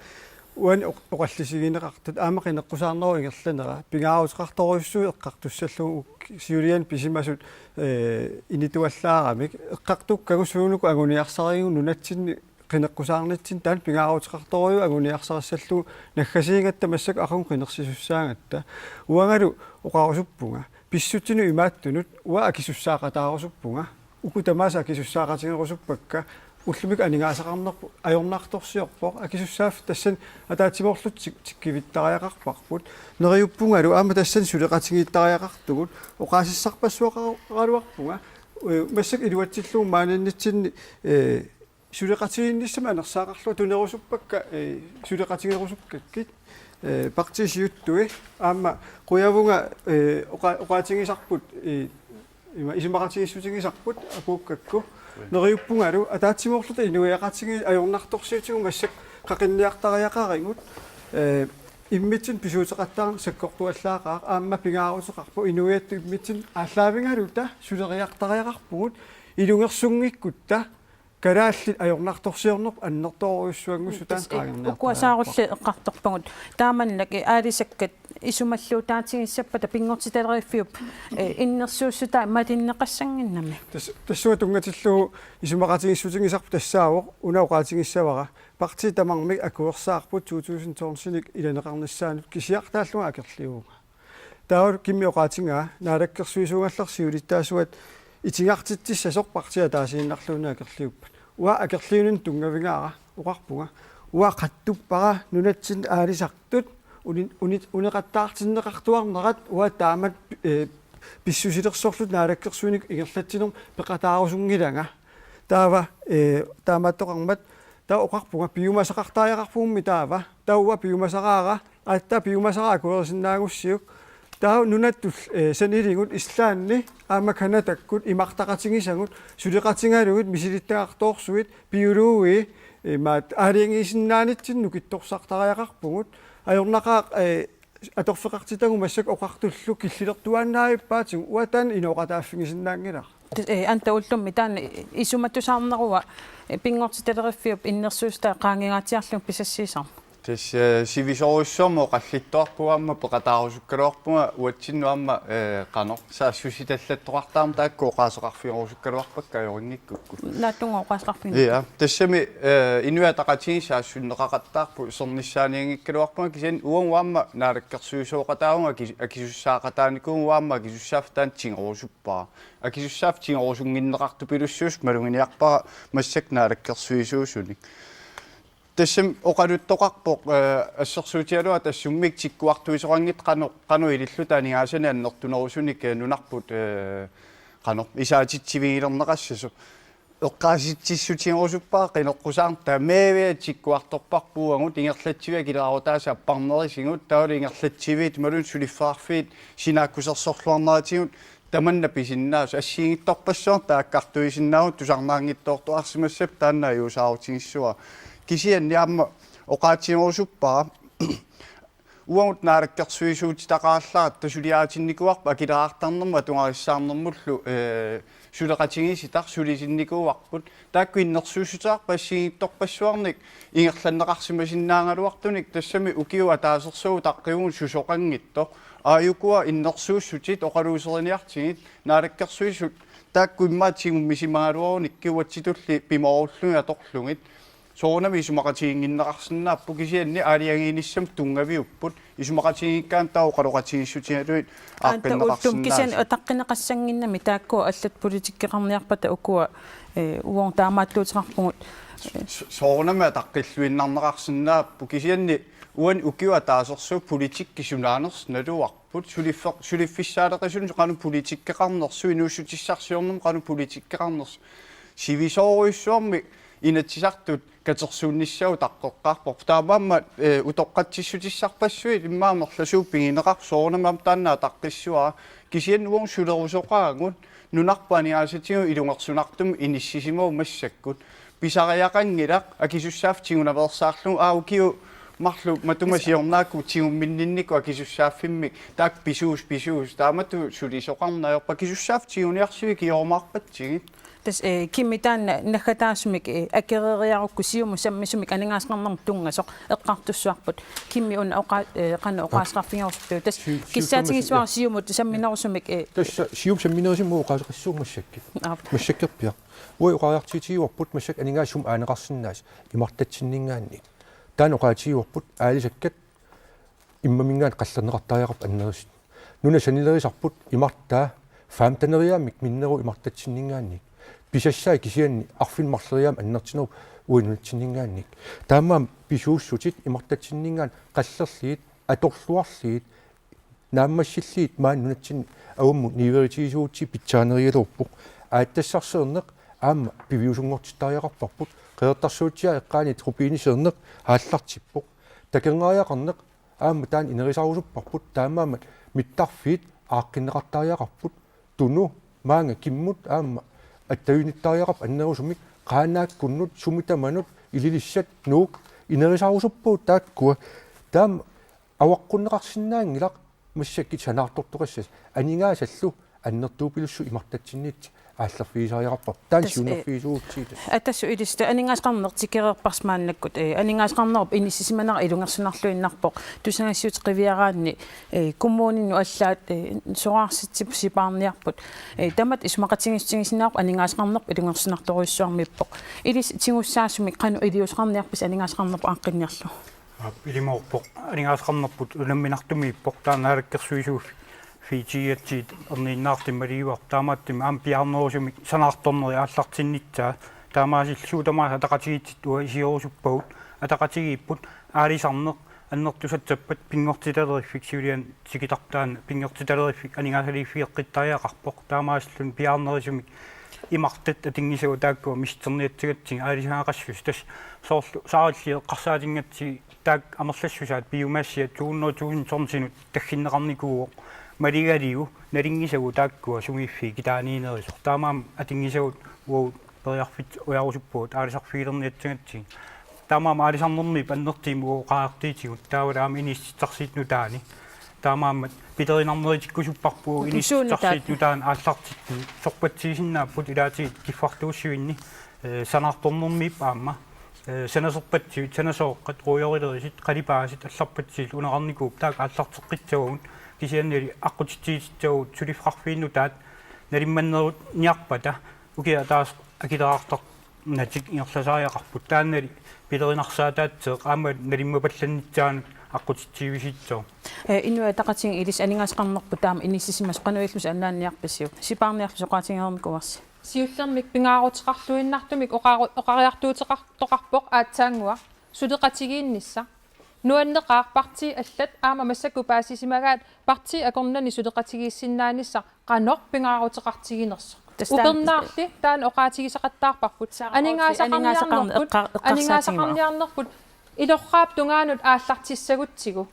Uani oq-, oqallisigineqartut aamma qineqqusaarnerup ingerlanera pingaaruteqartorujussuuvoq eqqartussallugu siuliani pisimasut, eh, inituallaaramik eqqartukkagut suunuku anguniarsarigut nunatsinni qineqqusaarnitsinni taanna pingaaruteqartorujuuvoq anguniarsarissallugu naggasiingatta massakkut aqagu qinersisussaagatta. Uangalu oqarusuppunga pissutsinut imaattunut uanga akisussaaqataarusuppunga. Uku tamaasa akisussaaqatigerusuppakka, ullumikkut aningaasaqarnerput ajornartorsiorpoq, akisussaaffik tassani ataatsimoorluta tik-, tikkuivittariaqarparput. Neriuppungalu aamma tassani suleqatigiittariaqartugut, oqaasissarpassuaqaraluarpunga, eh, massakkut iluatsillugu maaniinnitsinni, eh, suleqatigiinnissamik anersaaqarlunga tunerusuppakka, eh, suleqatigerusukkakkit, eh, partiit siuttui, aamma qujavunga, eh, oqa-, oqaatigisarput, eh, ima isumaqatigiissutigisarput apuukkakku. Neriuppungalu ataatsimoorluta inuiaqatigiit ajornartorsiutigut massakkut qaqinniartariaqarigut, eh, immitsinnut pisuuteqattaarneq sakkortuallaaqaaq aamma pingaaruteqarpoq inuiattut immitsinnut aallaavigaluta suleriartariaqarpugut ilungersunngikkutta kalaallit ajornartorsiornerput annertoorujussuanngussutaa. Tassa, eh, qaangerniartariaqarpoq. Ukua saarulliit eqqartorpagut. Taamannak, eh, aalisakkat isumalluutaatigissappata pinngortitaleriiffiup, eh, innersuussutai malinneqassannginnami. Tas-, tassunga tunngatillugu isumaqatigiissutigisarput tassaavoq una oqaatigissavara. Partiit tamarmik akuersaarput to tusind tonsinik ilaneqarnissaanut kisiartaallunga akerliuvunga. Taava Kimmi oqaatigaa naalakkersuisuugallarsi siulittaasuat itigartitsissasoq partiit ataasiinnarluunniit akerliuppat. Uanga akerliunermut tunngavigaara oqarpunga. Uanga qatsuppara nunatsinni aalisartut uni-, uni-, uneqattaartinneqartuarnerat uanga taamatut, eh, pissusilersorluta naalakkersuinikkut ingerlatsinermut peqataarusunngilanga. Taava, eh, taamaattoqarmat taava oqarpunga piumasaqartariaqarpugummi taava. Taava uanga piumasaraara, aatsaat piumasara akuerisinnaagussiuk. Taava nunattut, eh, saniligut Islandi aamma Canadakkut imartaqatigisagut suleqatigalugit misilittagaqartoorsuit biologii, eh, imaattoq aalajangiisinnaanitsinnut nukittorsartariaqarpugut. Ajornaqaaq, eh, atorfeqartitagut massakkut oqartullu killilertuaannaavippaatigut, uanga taanna inooqataaffigisinnaanngilara. Tas-, eh, Anda, ullumi taanna isumatusaarnerua, eh, pinngortitaleriiffiup innersuussutai qaangiugaatiarlugu pisassiisarneq. Tassa, eh, sivisoorujussuarmik oqallittuarpunga aamma peqataarusukkaluarpunga uatsinnut aamma, eh, qanoq saassussitallattoqartarami taakku oqaaseqarfigerusukkaluarpakka ajorinngikkukkit. Naatsunnguaq oqaaseqarfiginngikkukku. Ja, tassami, eh, Inuit Ataqatigiit saassunneqaqattaarput sernissaanianngikkaluarpunga kisianni uagut aamma naalakkersuisooqataavunga aki-, akisussaaqataanikuuvugut aamma akisussaaffik taanna tigorusuppara. Akisussaaffik tigorusunnginneqartupilussuusut maluginiarpara massakkut naalakkersuisuusunik. Tassami oqaluttoqarpoq, eh, assersuutigalugu tassummik tikkuartuisoqanngitsoq qanoq, qanoq ililluta aningaasanik annertunerusunik, eh, nunarput, eh, qanoq isaatitsivigilerneqassasoq. Eqqaasitsissutigerusuppara qineqqusaarneq, taamaavimmi tikkuartorparput uagut ingerlatsiviit akileraarutaasa apparnerisigut, taavalu ingerlatsiviit imaluunniit suliffeqarfiit sinaakkusersorluarneratigut tamanna pisinnaasoq, assigiinngitsorpassuarnik taakkartuisinnaavugut tusarnaanngitsoortuarsimassappat taanna ajuusaarutigissavara. Kisianni aamma oqaatigerusuppara uagut naalakkersuisuutitaqarallaratta suliaritinnikuuarput akileraartarnermut atugarissaarnermullu, eh, suleqatigiissitaq sulisinnikuuarput. Taakku innersuussuteqarput assigiinngitsorpassuarnik ingerlanneqarsimasinnaagaluartunik, tassami ukiut ataasersuut utaqqivugut susoqanngitsoq. Aajukua innersuussutit oqaluuseriniartigit, naalakkersuisut taakku immaqa tigummisimagaluarunikkit uatsitulli pimoorullugit atorlugit. Soorunami isumaqatigiinnginneqarsinnaapput kisianni aalajangiinissamut tunngaviupput. Isumaqatigiikkaanni taava oqaloqatigiissutigalugit Anda, ullumi kisianni aaqqinneqarsinnaasoq. Ataqqineqassannginnami taakku allat politikkeqarniarpata ukua, eh, uagut taamaattuuteqarpugut. S-, soorunami ataqqilluinnarneqarsinnaapput kisianni uani ukiut ataasersuut politikki sunaanersoq naluarput. Suliffeq-, suliffissaaleqisunut qanoq politikkeqarnersoq, inuussutissarsiornermut qanoq politikkeqarnersoq. Sivisoorujussuarmik Inatsisartut katersuunnissaa utaqqeqqaarparput. Taamaammat, eh, utoqqatsissutissarpassuit immaqa amerlasuut pigineqarput, soorunami aamma taanna ataqqissavara. Kisianni uagut sulerusoqaagut nunarput aningaasatigut ilungersunartumik inissisimavoq massakkut. Pisariaqanngilaq akisussaaffik tigunaveersaarlugu, aa, ukiut Marluk matuma siornaakkut tigumminninnikkut akisussaaffimmik taakku pisuus pisuus taamatut sulisoqarneq ajorput, akisussaaffik tiguniarsiuk ikiorumaarpatsigit. Tassa Kimmi taanna naggataasumik akereeriarukku Siumut sammisumik aningaasaqarnermut tunngasoq eqqartussavarput. Kimmi una oqa- qanoq oqaaseqarfigerusuppit? Tassa kissaatigissuara Siumut samminerusumik. Tassa Siumut samminerusumik oqaaseqassuunga massakkut. Massakkorpiaq. Uagut oqariartuutigivarput massakkut aningaasat sumut aaneqarsinnaasut imartatsinninngaanniit. Taanna oqaatigivarput aalisakkat immaminngaanniit qallerneqartariaqarput annerusumik. Nuna sanilerisarput imartaa femteneriaammik minnerusumik imartatsinninngaanniit. Pisassai kisianni arfineq-marloriaammik annertunerupput uagut nunatsinninngaanniit. Taamaammat pisuussutit imartatsinninngaanniit qallerlugit, atorluarlugit, naammassillugit maani nunatsinni avammut niueritigisugutsigit pitsaanerulaarpoq. Aatsitassarsiorneq aamma piviusunngortittariaqarparput. Qeqertarsuatsiaat eqqaanni rubiniseerneq aallartippoq. Takornariaqarneq aamma taanna inerisarusupparput, taamaammat mittarfiit aaqqinneqartariaqarput, tunut maanga kimmut aamma attavigittariaqarput annerusumik, Qaanaakkunnut sumi tamanut, Ilulissat, Nuuk, inerisarusuppagut taakkua. Taama avaqqunneqarsinnaanngilaq massakkut sanaartortoqassasoq, aningaasallu annertuupilussuit imartatsinniittut aallerfigisariaqarparput. Taanna siunnerfigisuugutsigu. Atassut ilissi aningaasaqarneq tikereerparsi maannakkut, aningaasaqarnerup inissisimanera ilungersunarluinnarpoq. Tusagassiuutit qiviaraanni kommuninnut allaat soraarsitsipput, sipaarniarput. Tamatta isumaqatigiissutigisinnaarput aningaasaqarnerput ilungersunartorujussuarmiippoq. Ilissi tigussaasumik qanoq iliuuseqarniarpisi aningaasaqarnerput aaqqinniarlugu? Aap, ilimoorpoq. Aningaasaqarnerput unamminartumiippoq, taanna Naalakkersuisuuffik Fiji-atsigit erniinnaartumik maligaarput, taamaattumik aamma piaarnerusumik sanaartornerit aallartinnissaat. Taamaasilluta tamaasa ataqatigiittut uanga isiorusuppagut, ataqatigiipput aalisarneq annertusassappat pinngortitaleriffik siuliani tikitartaani pinngortitaleriffik aningaasaliiffigeqqittariaqarpoq, taamaasilluni piaarnerusumik imartat atunngisagut taakkua misissorniassagatsigit aalisagaqassuseq. Tassa soorlu saarulliit eqqarsaatinngatsigit taakku amerlassusaat, biomassiat to hundrede tusind tonsinut tagginneqarnikuuvoq maligaligu, nalunngisagut taakkua sumiiffiit kitaaniinerisoq. Taamaammat atunngisagut uagut periarfissat ujarusuppagut aalisarfigilerniassagatsigit. Taamaammat aalisarnermiippoq annertuumik uagut oqariartuutigut, taavalu aamma inissitsisarsiutit nutaanik. Taamaammat pilerinarnerutikkusupparput inissitsisarsiutit nutaanik aallartittut, sorpassuussinnaapput ilaatigut kiffartuussivinni, eh, sanaartornermiippoq aamma, eh, sanasorpassuit, sanasooqqat, ruujorilerisut, qalipaasit allarpassuillu unaqarnikuupput, taakku aallarteqqissavagut, kisiannili aqqutissiuutissavagut suliffeqarfiit nutaat, nalimmanneruniarpata ukiaq ataaseq akileraartarnatik ingerlasariaqarput, taannali pilerinarsaataatsiaq aamma nalimmapallannissaanut aqqutissiuisiissaaq. Eh, Inuit Ataqatigiit ilissi aningaasaqarnerput taama inissisimasoq qanoq ilillusi annaanniarpisiuk? Sipaarniarlusi oqaatigereernikuuarsi. Siullermik pingaaruteqarluinnartumik oqaru-, oqariartuuteqartoqarpoq aatsaannguaq suleqatigiinnissaq. Nuanneqaaq partiit allat aamma massakkut paasisimagaat partiit akornanni suleqatigiissinnaanissaq qanoq pingaaruteqartiginersoq. Tassa taanna upernaarli taanna oqaatigisaqattaarparput. Saaraqarutit aningaasaqarniarnerput, aningaasaqarni-, eqqa-, eqqarsaatigimaarpoq. Aningaasaqarniarnerput ilorraap tungaanut aallartissagutsigu.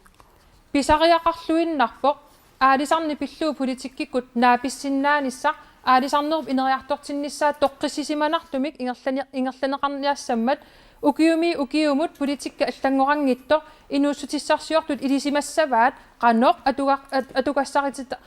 Pisariaqarluinnarpoq aalisarneq pillugu politikkikkut naapissinnaanissaq, aalisarnerup ineriartortinnissaa toqqissisimanartumik ingerlani-, ingerlanneqarniassammat, ukiumiit ukiumut politikki allanngoranngitsoq inuussutissarsiortut ilisimassavaat qanoq atuga-, at-, atugassaritita-,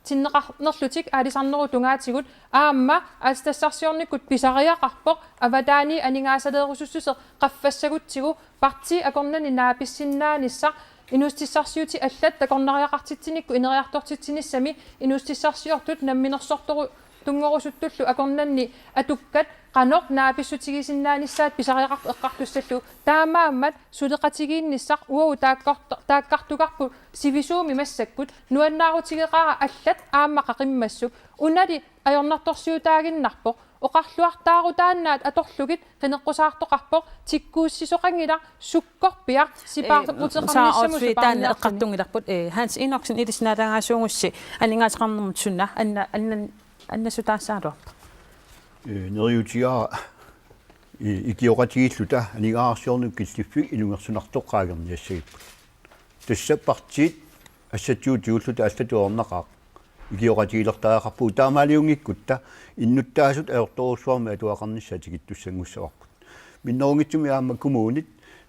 tinneqarnerlutik aalisarnerup tungaatigut, aamma aatsitassarsiornikkut pisariaqarpoq avataaniit aningaasaleerusussuseq qaffassagutsigu partiit akornanni naapissinnaanissaq, inuussutissarsiutit allat takornariaqartitsinikkut ineriartortitsinissami inuussutissarsiortut namminersortoru-, tunngorusuttullu akornanni atukkat qanoq naapissutigiisinnaanissaat pisariaqarpoq eqqartussallugu. Taamaammat suleqatigiinnissaq uagut taakkort-, taakkartugarput sivisuumik massakkut, nuannaarutigeqaara allat aamma qaqimmassuk. Unali ajornartorsiutaaginnarpoq. Oqarluartaarutaannaat atorlugit qineqqusaartoqarpoq, tikkuussisoqanngilaq sukkorpiaq sipaarluteqarnissamut. Ee, saarusui taanna sipaarniarluni eqqartunngilarput, ee, Hans Enoksen, ilissi naalagaasuugussi aningaasaqarnermut suna anna-, anna-, annassutaassagaluarpa? Ee, neriuutigaara, ee, ikioqatigiilluta aningaasarsiornermut killiffik ilungersunartoq qaangerniassagipput. Tassa partiit assatigut tigulluta allatut ajornaqaaq. Ikioqatigilertariaqarpugut, taamaaliunngikkutta innuttaasut ajortorujussuarmik atuaqarnissaat tikittussanngussavagut. Minnerunngitsumik aamma kommunit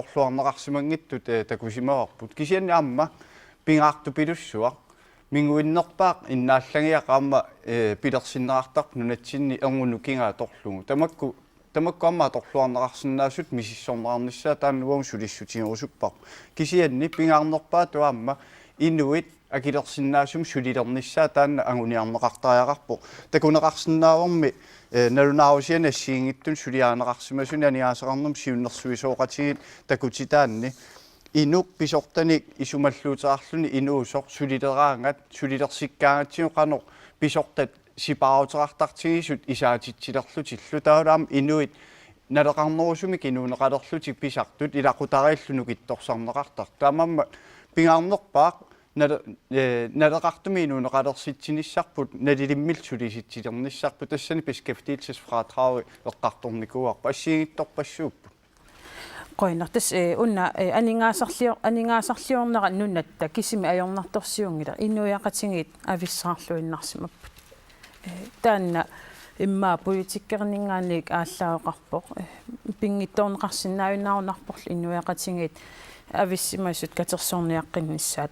atorluarneqarsimanngitsut, eh, takusimavarput. Kisianni aamma pingaartupilussuaq. Minguinnerpaaq innaallagiaq aamma, eh, pilersinneqartarpoq nunatsinni erngup nukingaa atorlugu. Tamakku, tamakku aamma atorluarneqarsinnaasut misissorneqarnissaat taanna uagut sulissutigerusupparput. Kisianni pingaarnerpaatut aamma inuit akilersinnaasumik sulilernissaat taanna anguniarneqartariaqarpoq. Takuneqarsinnaavarmi, eh, nalunaarusianik assigiinngitsunik suliarineqarsimasuni aningaasaqarnermut siunnersuisoqatigiit takutitaanni inuk pisortanik isumalluuteqarluni inuusoq sulileraangat sulilersikkaangatsigu qanoq pisortat sipaaruteqartartigisut isaatitsilerlutillu taavalu aamma inuit naleqarnerusumik inuuneqalerlutik pisartut ilaqutariillu nukittorsarneqartartut. Taamaammat pingaarnerpaaq nale-, eh, naleqartumik inuuneqalersitsinissarput nalilimmillu sulisitsilernissarput tassani beskæftigelsesfradragi eqqartornikuuarput assigiinngitsorpassuupput. Qujanaq tassa, eh, una, eh, aningaasarlior-, aningaasarliornera nunatta kisimi ajornartorsiunngilaq inuiaqatigiit avissaarluinnarsimapput. Eh, taanna immaqa politikkerininngaanniit aallaaveqarpoq. Eh, pinngitsoorneqarsinnaajunnaarunarporlu inuiaqatigiit avissimasut katersorniaqqinnissaat.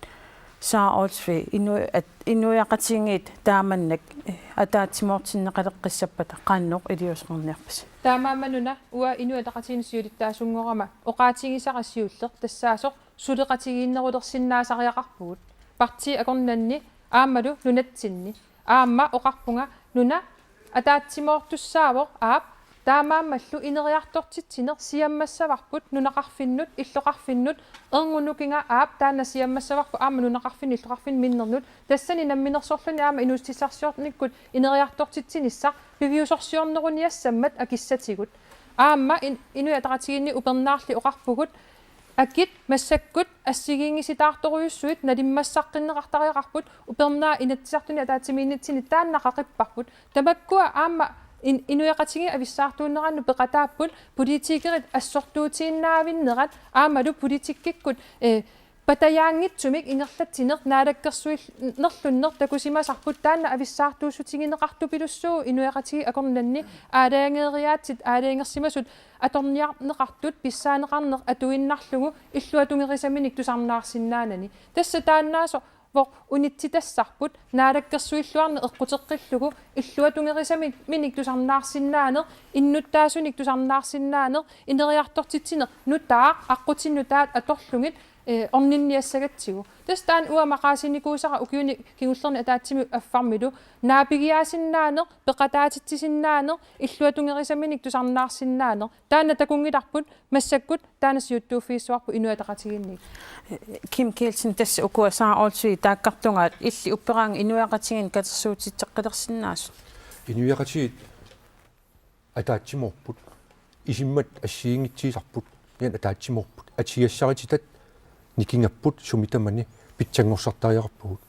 Sara Olsvig, inu-, at-, inuiaqatigiit taamannak, eh, ataatsimoortinneqaleqqissappata qanoq iliuuseqarniarpisi? Taamaammat una uanga Inuit Ataqatigiinni siulittaasunngorama oqaatigisara siulleq tassaasoq suleqatigiinnerulersinnaasariaqarpugut. Partii akornanni aammalu nunatsinni. Aamma oqarpunga nuna ataatsimoortussaavoq aap taamaammallu ineriartortitsineq siammassavarput nunaqarfinnut illoqarfinnut erngup nukinga aap taanna siammassavarput aamma nunaqarfinnut illoqarfinnut minnernut tassani namminersorluni aamma inuussutissarsiornikkut ineriartortitsinissaq piviusorsiorneruniassammat akissatigut. Aamma in-, Inuit Ataqatigiinni upernaarli oqarpugut akit massakkut assigiinngisitaartorujussuit nalimmassaqqinneqartariaqarput upernaat Inatsisartuni ataatsimiinnitsinni taanna qaqipparput. Tamakkua aamma in-, inuiaqatigiit avissaartuunnerannut peqataapput politikerit assortuutiinnaavinnerat aammalu politikkikkut, eh, patajaanngitsumik ingerlatsineq naalakkersuinerlunneq takusimasarput taanna avissaartuussutigineqartupilussuuvoq inuiaqatigiit akornanni aalajangeeriaatsit aalajangersimasut atorniarneqartut pissaaneqarneq atuinnarlugu illuatungerisamik tusarnaarsinnaanani. Tassa taannaasoq voq unitsitassarput naalakkersuilluarneq eqquteqqillugu illuatungerisamik tusarnaarsinnaaneq innuttaasunik tusarnaarsinnaaneq ineriartortitsineq nutaaq aqqutinik nutaat atorlugit, eh, orninniassagatsigu. Tassa taanna uanga maqaasinikuusara ukiuni kingullerni ataatsimut affarmilu naapigiaasinnaaneq peqataatitsisinnaaneq illuatungerisamik tusarnaarsinnaaneq taanna takunngilarput massakkut taanna siuttuuffigissavarput Inuit Ataqatigiinniit. Kim Kielsen tassa ukua Sara Olsvigip taakkartungaat illit upperaangat inuiaqatigiinni katersuutitseqqilersinnaasut. Inuiaqatigiit ataatsimoorput. Isimmat assigiinngitsiisarput. Ian ataatsimoorput. Atigassarititaat nikingapput sumi tamani pitsanngorsartariaqarpugut.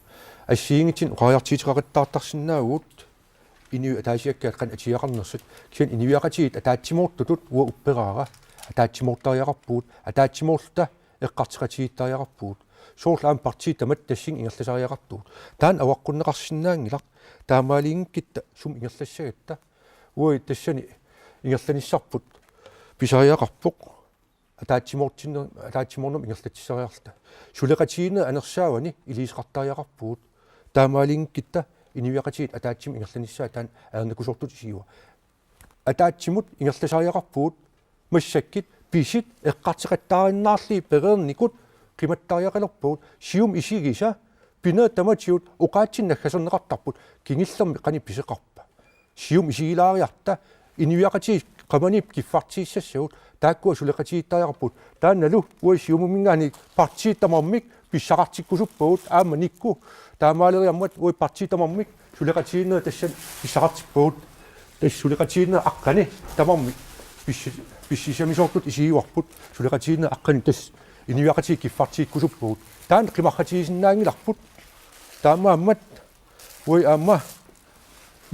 Assigiinngitsunik oqariartuuteqaqattaartarsinnaavugut. Inuit ataasiakkaat qanoq atiaqarnersut. Kisianni inuiaqatigiit ataatsimoortutut uanga upperaara. Ataatsimoortariaqarpugut. Ataatsimoorluta eqqartueqatigiittariaqarpugut. Soorlu aamma partiit tamatta tassani ingerlasariaqartugut. Taanna avaqqunneqarsinnaanngilaq. Taamaaliinngikkitta sumut ingerlassagatta. Uagut tassani ingerlanissarput pisariaqarpoq. Ataatsimoortinner-, ataatsimoornermut ingerlatsissariarluta. Suleqatigiinnerit anersaavani iliuuseqartariaqarpugut. Taamaaliinngikkitta inuiaqatigiit ataatsimut ingerlanissaat taanna ajornakusoortutut isigivaat. Ataatsimut ingerlasariaqarpugut massakkut pisut eqqartueqattaarunnaarlugit pereernikut qimattariaqalerpagut Siumup isigisa pinerit tamatigut oqaatsinik naggaserneqartarput kingullermik qanoq pisoqarpa. Siumup isigilaariarta inuiaqatigiit qamani kiffartuussassagut taakkua suleqatigiittariaqarput taannalu uagut Siumuminngaanniit partiit tamarmik pissaqartikkusuppagut aamma nikku taamaaleriarmat uagut partiit tamarmik suleqatigiinnerit tassani pissaqartippagut. Tassa suleqatigiinnerit aqqaneq tamarmik pissi-, pississamisoortutut isigivarput suleqatigiinnerit aqqaneq tassa inuiaqatigiit kiffartuukkusuppagut. Taanna qimarratigisinnaanngilarput. Taamaammat uagut aamma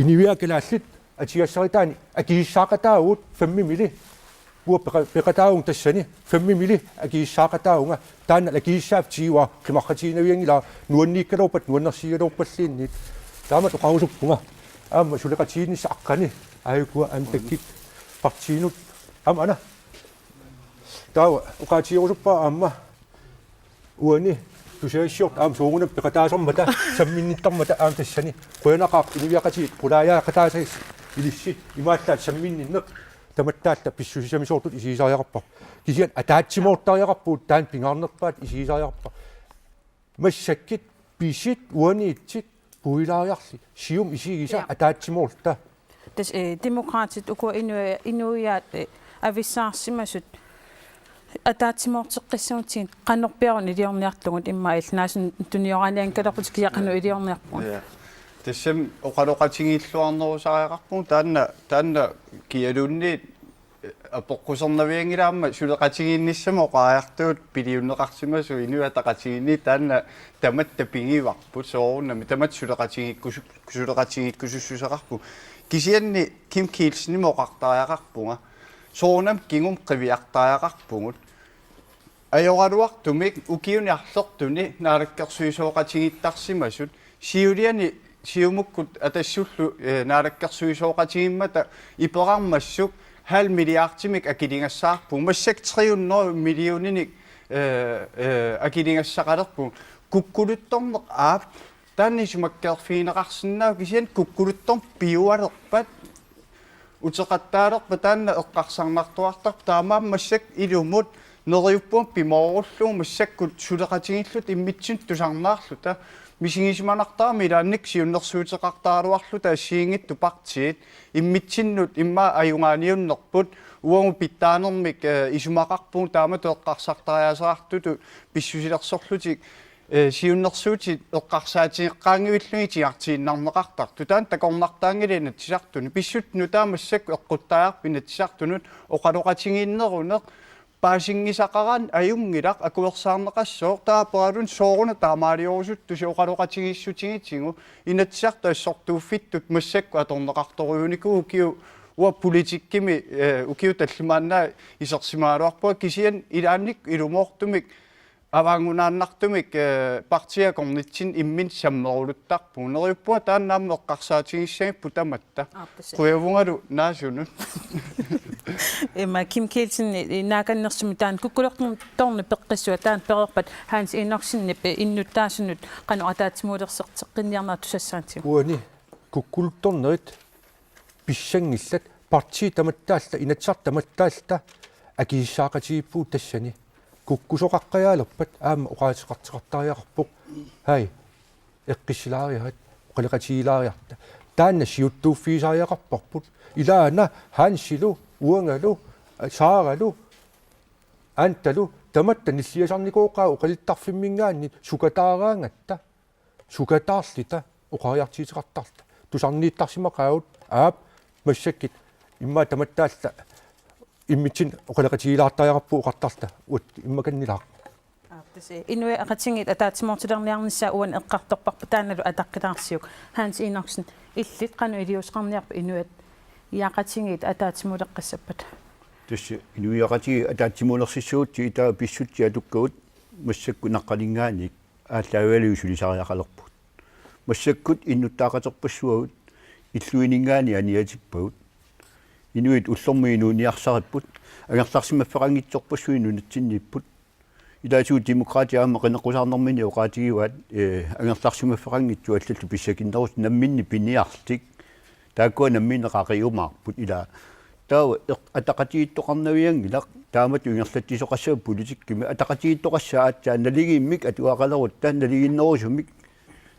inuiaat kalaallit atigassaritaanik akisussaaqataavugut fem-imili. Uanga peqa-, peqataavunga tassani fem-imili akisussaaqataavunga. Taanna akisussaaffigivaat qimarratiginavianngilaa nuanniikkaluarpat nuannersigaluarpalluunniit. Taamatut oqarusuppunga aamma suleqatigiinnissaq aqqaneq aajukua antakkik partiinut aamma ana. Taava oqaatigerusuppara aamma uani tusagassiortut aamma soorunami peqataasarmata samminnittarmata aamma tassani qujanaqaaq inuiaqatigiit qulaajaaqataassagissi ilissi imaallaat samminninneq tamatta taallat pissusissamisoortutut isigisariaqarparput. Kisianni ataatsimoortariaqarpugut taanna pingaarnerpaatut isigisariaqarparput. Massakkut pisit uaniitsit puilaariarli. Siumut isigisaa. Ja. Ataatsimoorluta. Tassa, eh, Demokraatit ukua inu-, inuiaat, eh, avissaarsimasut ataatsimoorteqqissagutsigit qanorpiaruna iliorniarlugu immaqa illit naasunut tunioraanianngikkaluarputit kia qanoq iliorniarpugut. Ja. Tassami oqaloqatigiilluarnerusariaqarpugut taanna, taanna kialuunniit apeqqusernavianngilaq aamma suleqatigiinnissamut oqariartuut piliunneqarsimasut Inuit Ataqatigiinni taanna tamatta pigivarput soorunami tamatta suleqatigiikkusu-, suleqatigiikkusussuseqarput. Kisianni Kim Kielsenimut oqartariaqarpunga soorunami kingumut qiviartariaqarpugut. Ajoraluartumik ukiuni arlertuni naalakkersuisooqatigiittarsimasut siuliani Siumukkut Atassullu, eh, naalakkersuisooqatigiimmata iperarmassuk halv milliardimik akiligassaarpugut. Massakkut tre hundrede millioninik, eh, eh, akiligassaqalerpugut. Kukkuluttorneq aap taanna isumakkeerfigineqarsinnaavoq kisianni kukkuluttorneq piualerpat uteqattaalerpat taanna eqqarsarnartuartarpoq taamaammat massakkut ilumut neriuppunga pimoorullugu massakkut suleqatigiilluta immitsinnut tusarnaarluta misigisimanartarami ilaannikkut siunnersuuteqartaraluarluta assigiinngitsut partiit immitsinnut immaqa ajugaaniunnerput uagut pitsaanermik, eh, isumaqarpugut taamatut eqqarsartariaaseqartutut pissusilersorlutik eh, siunnersuutit eqqarsaatigeqqaanngivillugit itigartiinnarneqartartut. Taanna takornartaanngilaq Inatsisartuni. Pissutsit nutaat massakkut eqquttariaqarput Inatsisartunut oqaloqatigiinneruneq paasinngisaqaraanni ajunngilaq akuersaarneqassooq taava aperaluni sooruna taamaaliorusuttut oqaloqatigiissutigitigu Inatsisartut assortuuffittut massakkut atorneqartorujuunikuuvoq ukiut uanga politikkimi, eh, ukiut tallimaannaat isersimagaluarpunga kisianni ilaannikkut ilumoortumik avaanngunaannartumik, eh, partiit akornatsinni imminnut sammeruluttarpugut. Neriuppunga taanna aamma eqqarsaatigissagipput tamatta. Aap, tassa. Qujavungalu naasunut. Ima Kim Kielsen, eh, naakannersumik taanna kukkuluttorneq peqqissua taanna pereerpat Hans Enoksenip, eh, innuttaasunut qanoq ataatsimuulersorteqqinniarnerat tusassaatigut. Uani kukkuluttornerit pissanngillat partiit tamattaalluta, Inatsisartut tamattaalluta akisussaaqatigiippugut tassani. Kukkusoqaqqajaalerpat aamma oqaaseqartoqartariaqarpoq. Hai, eqqissilaariarit, oqaloqatigiilaariarta. Taanna siuttuuffigisariaqarparput. Ilaana Hansilu, uangalu, Saaralu, Antalu, tamatta nilliasarnikooqaat oqaluttarfimminngaanniit sukataaraangatta. Sukataarluta oqariartuuteqartarluta. Tusarniittarsimaqaagut aap massakkut immaqa tamattaalluta immitsinnut oqaloqatigiilaartariaqarpugut oqartarluta uagut immakannilaaq. Aap, tassa. Inuiaqatigiit ataatsimoortulerniarnissaat uani eqqartorparput taannalu ataqqilaarsiuk. Hans Enoksen, illit qanoq iliuuseqarniarpa inuiaqatigiit ataatsimuuleqqissappata? Tassa inuiaqatigiit ataatsimuulersissagutsigit taava pissutsit atukkagut massakkut naqqaninngaanniit aallaavigalugit sulisariaqalerpugut. Massakkut innuttaaqaterpassuagut, illuininngaanniit aniatippagut. Inuit ullormut inuuniarsaripput, angerlarsimaffeqanngitsorpassuit nunatsinniipput. Ilaatigut Demokraatit aamma qineqqusaarnerminni oqaatigivaat, eh, angerlarsimaffeqanngitsut allallu pissakinnerusut namminneq piniarlutik. Taakkua namminneq qaqiumaarput ilaa. Taava eq-, ataqatigiittoqarnavianngilaq, taamatut ingerlatsisoqassaaq politikkimi, ataqatigiittoqassaaq aatsaat naligiimmik atugaqalerutta, naligiinnerusumik,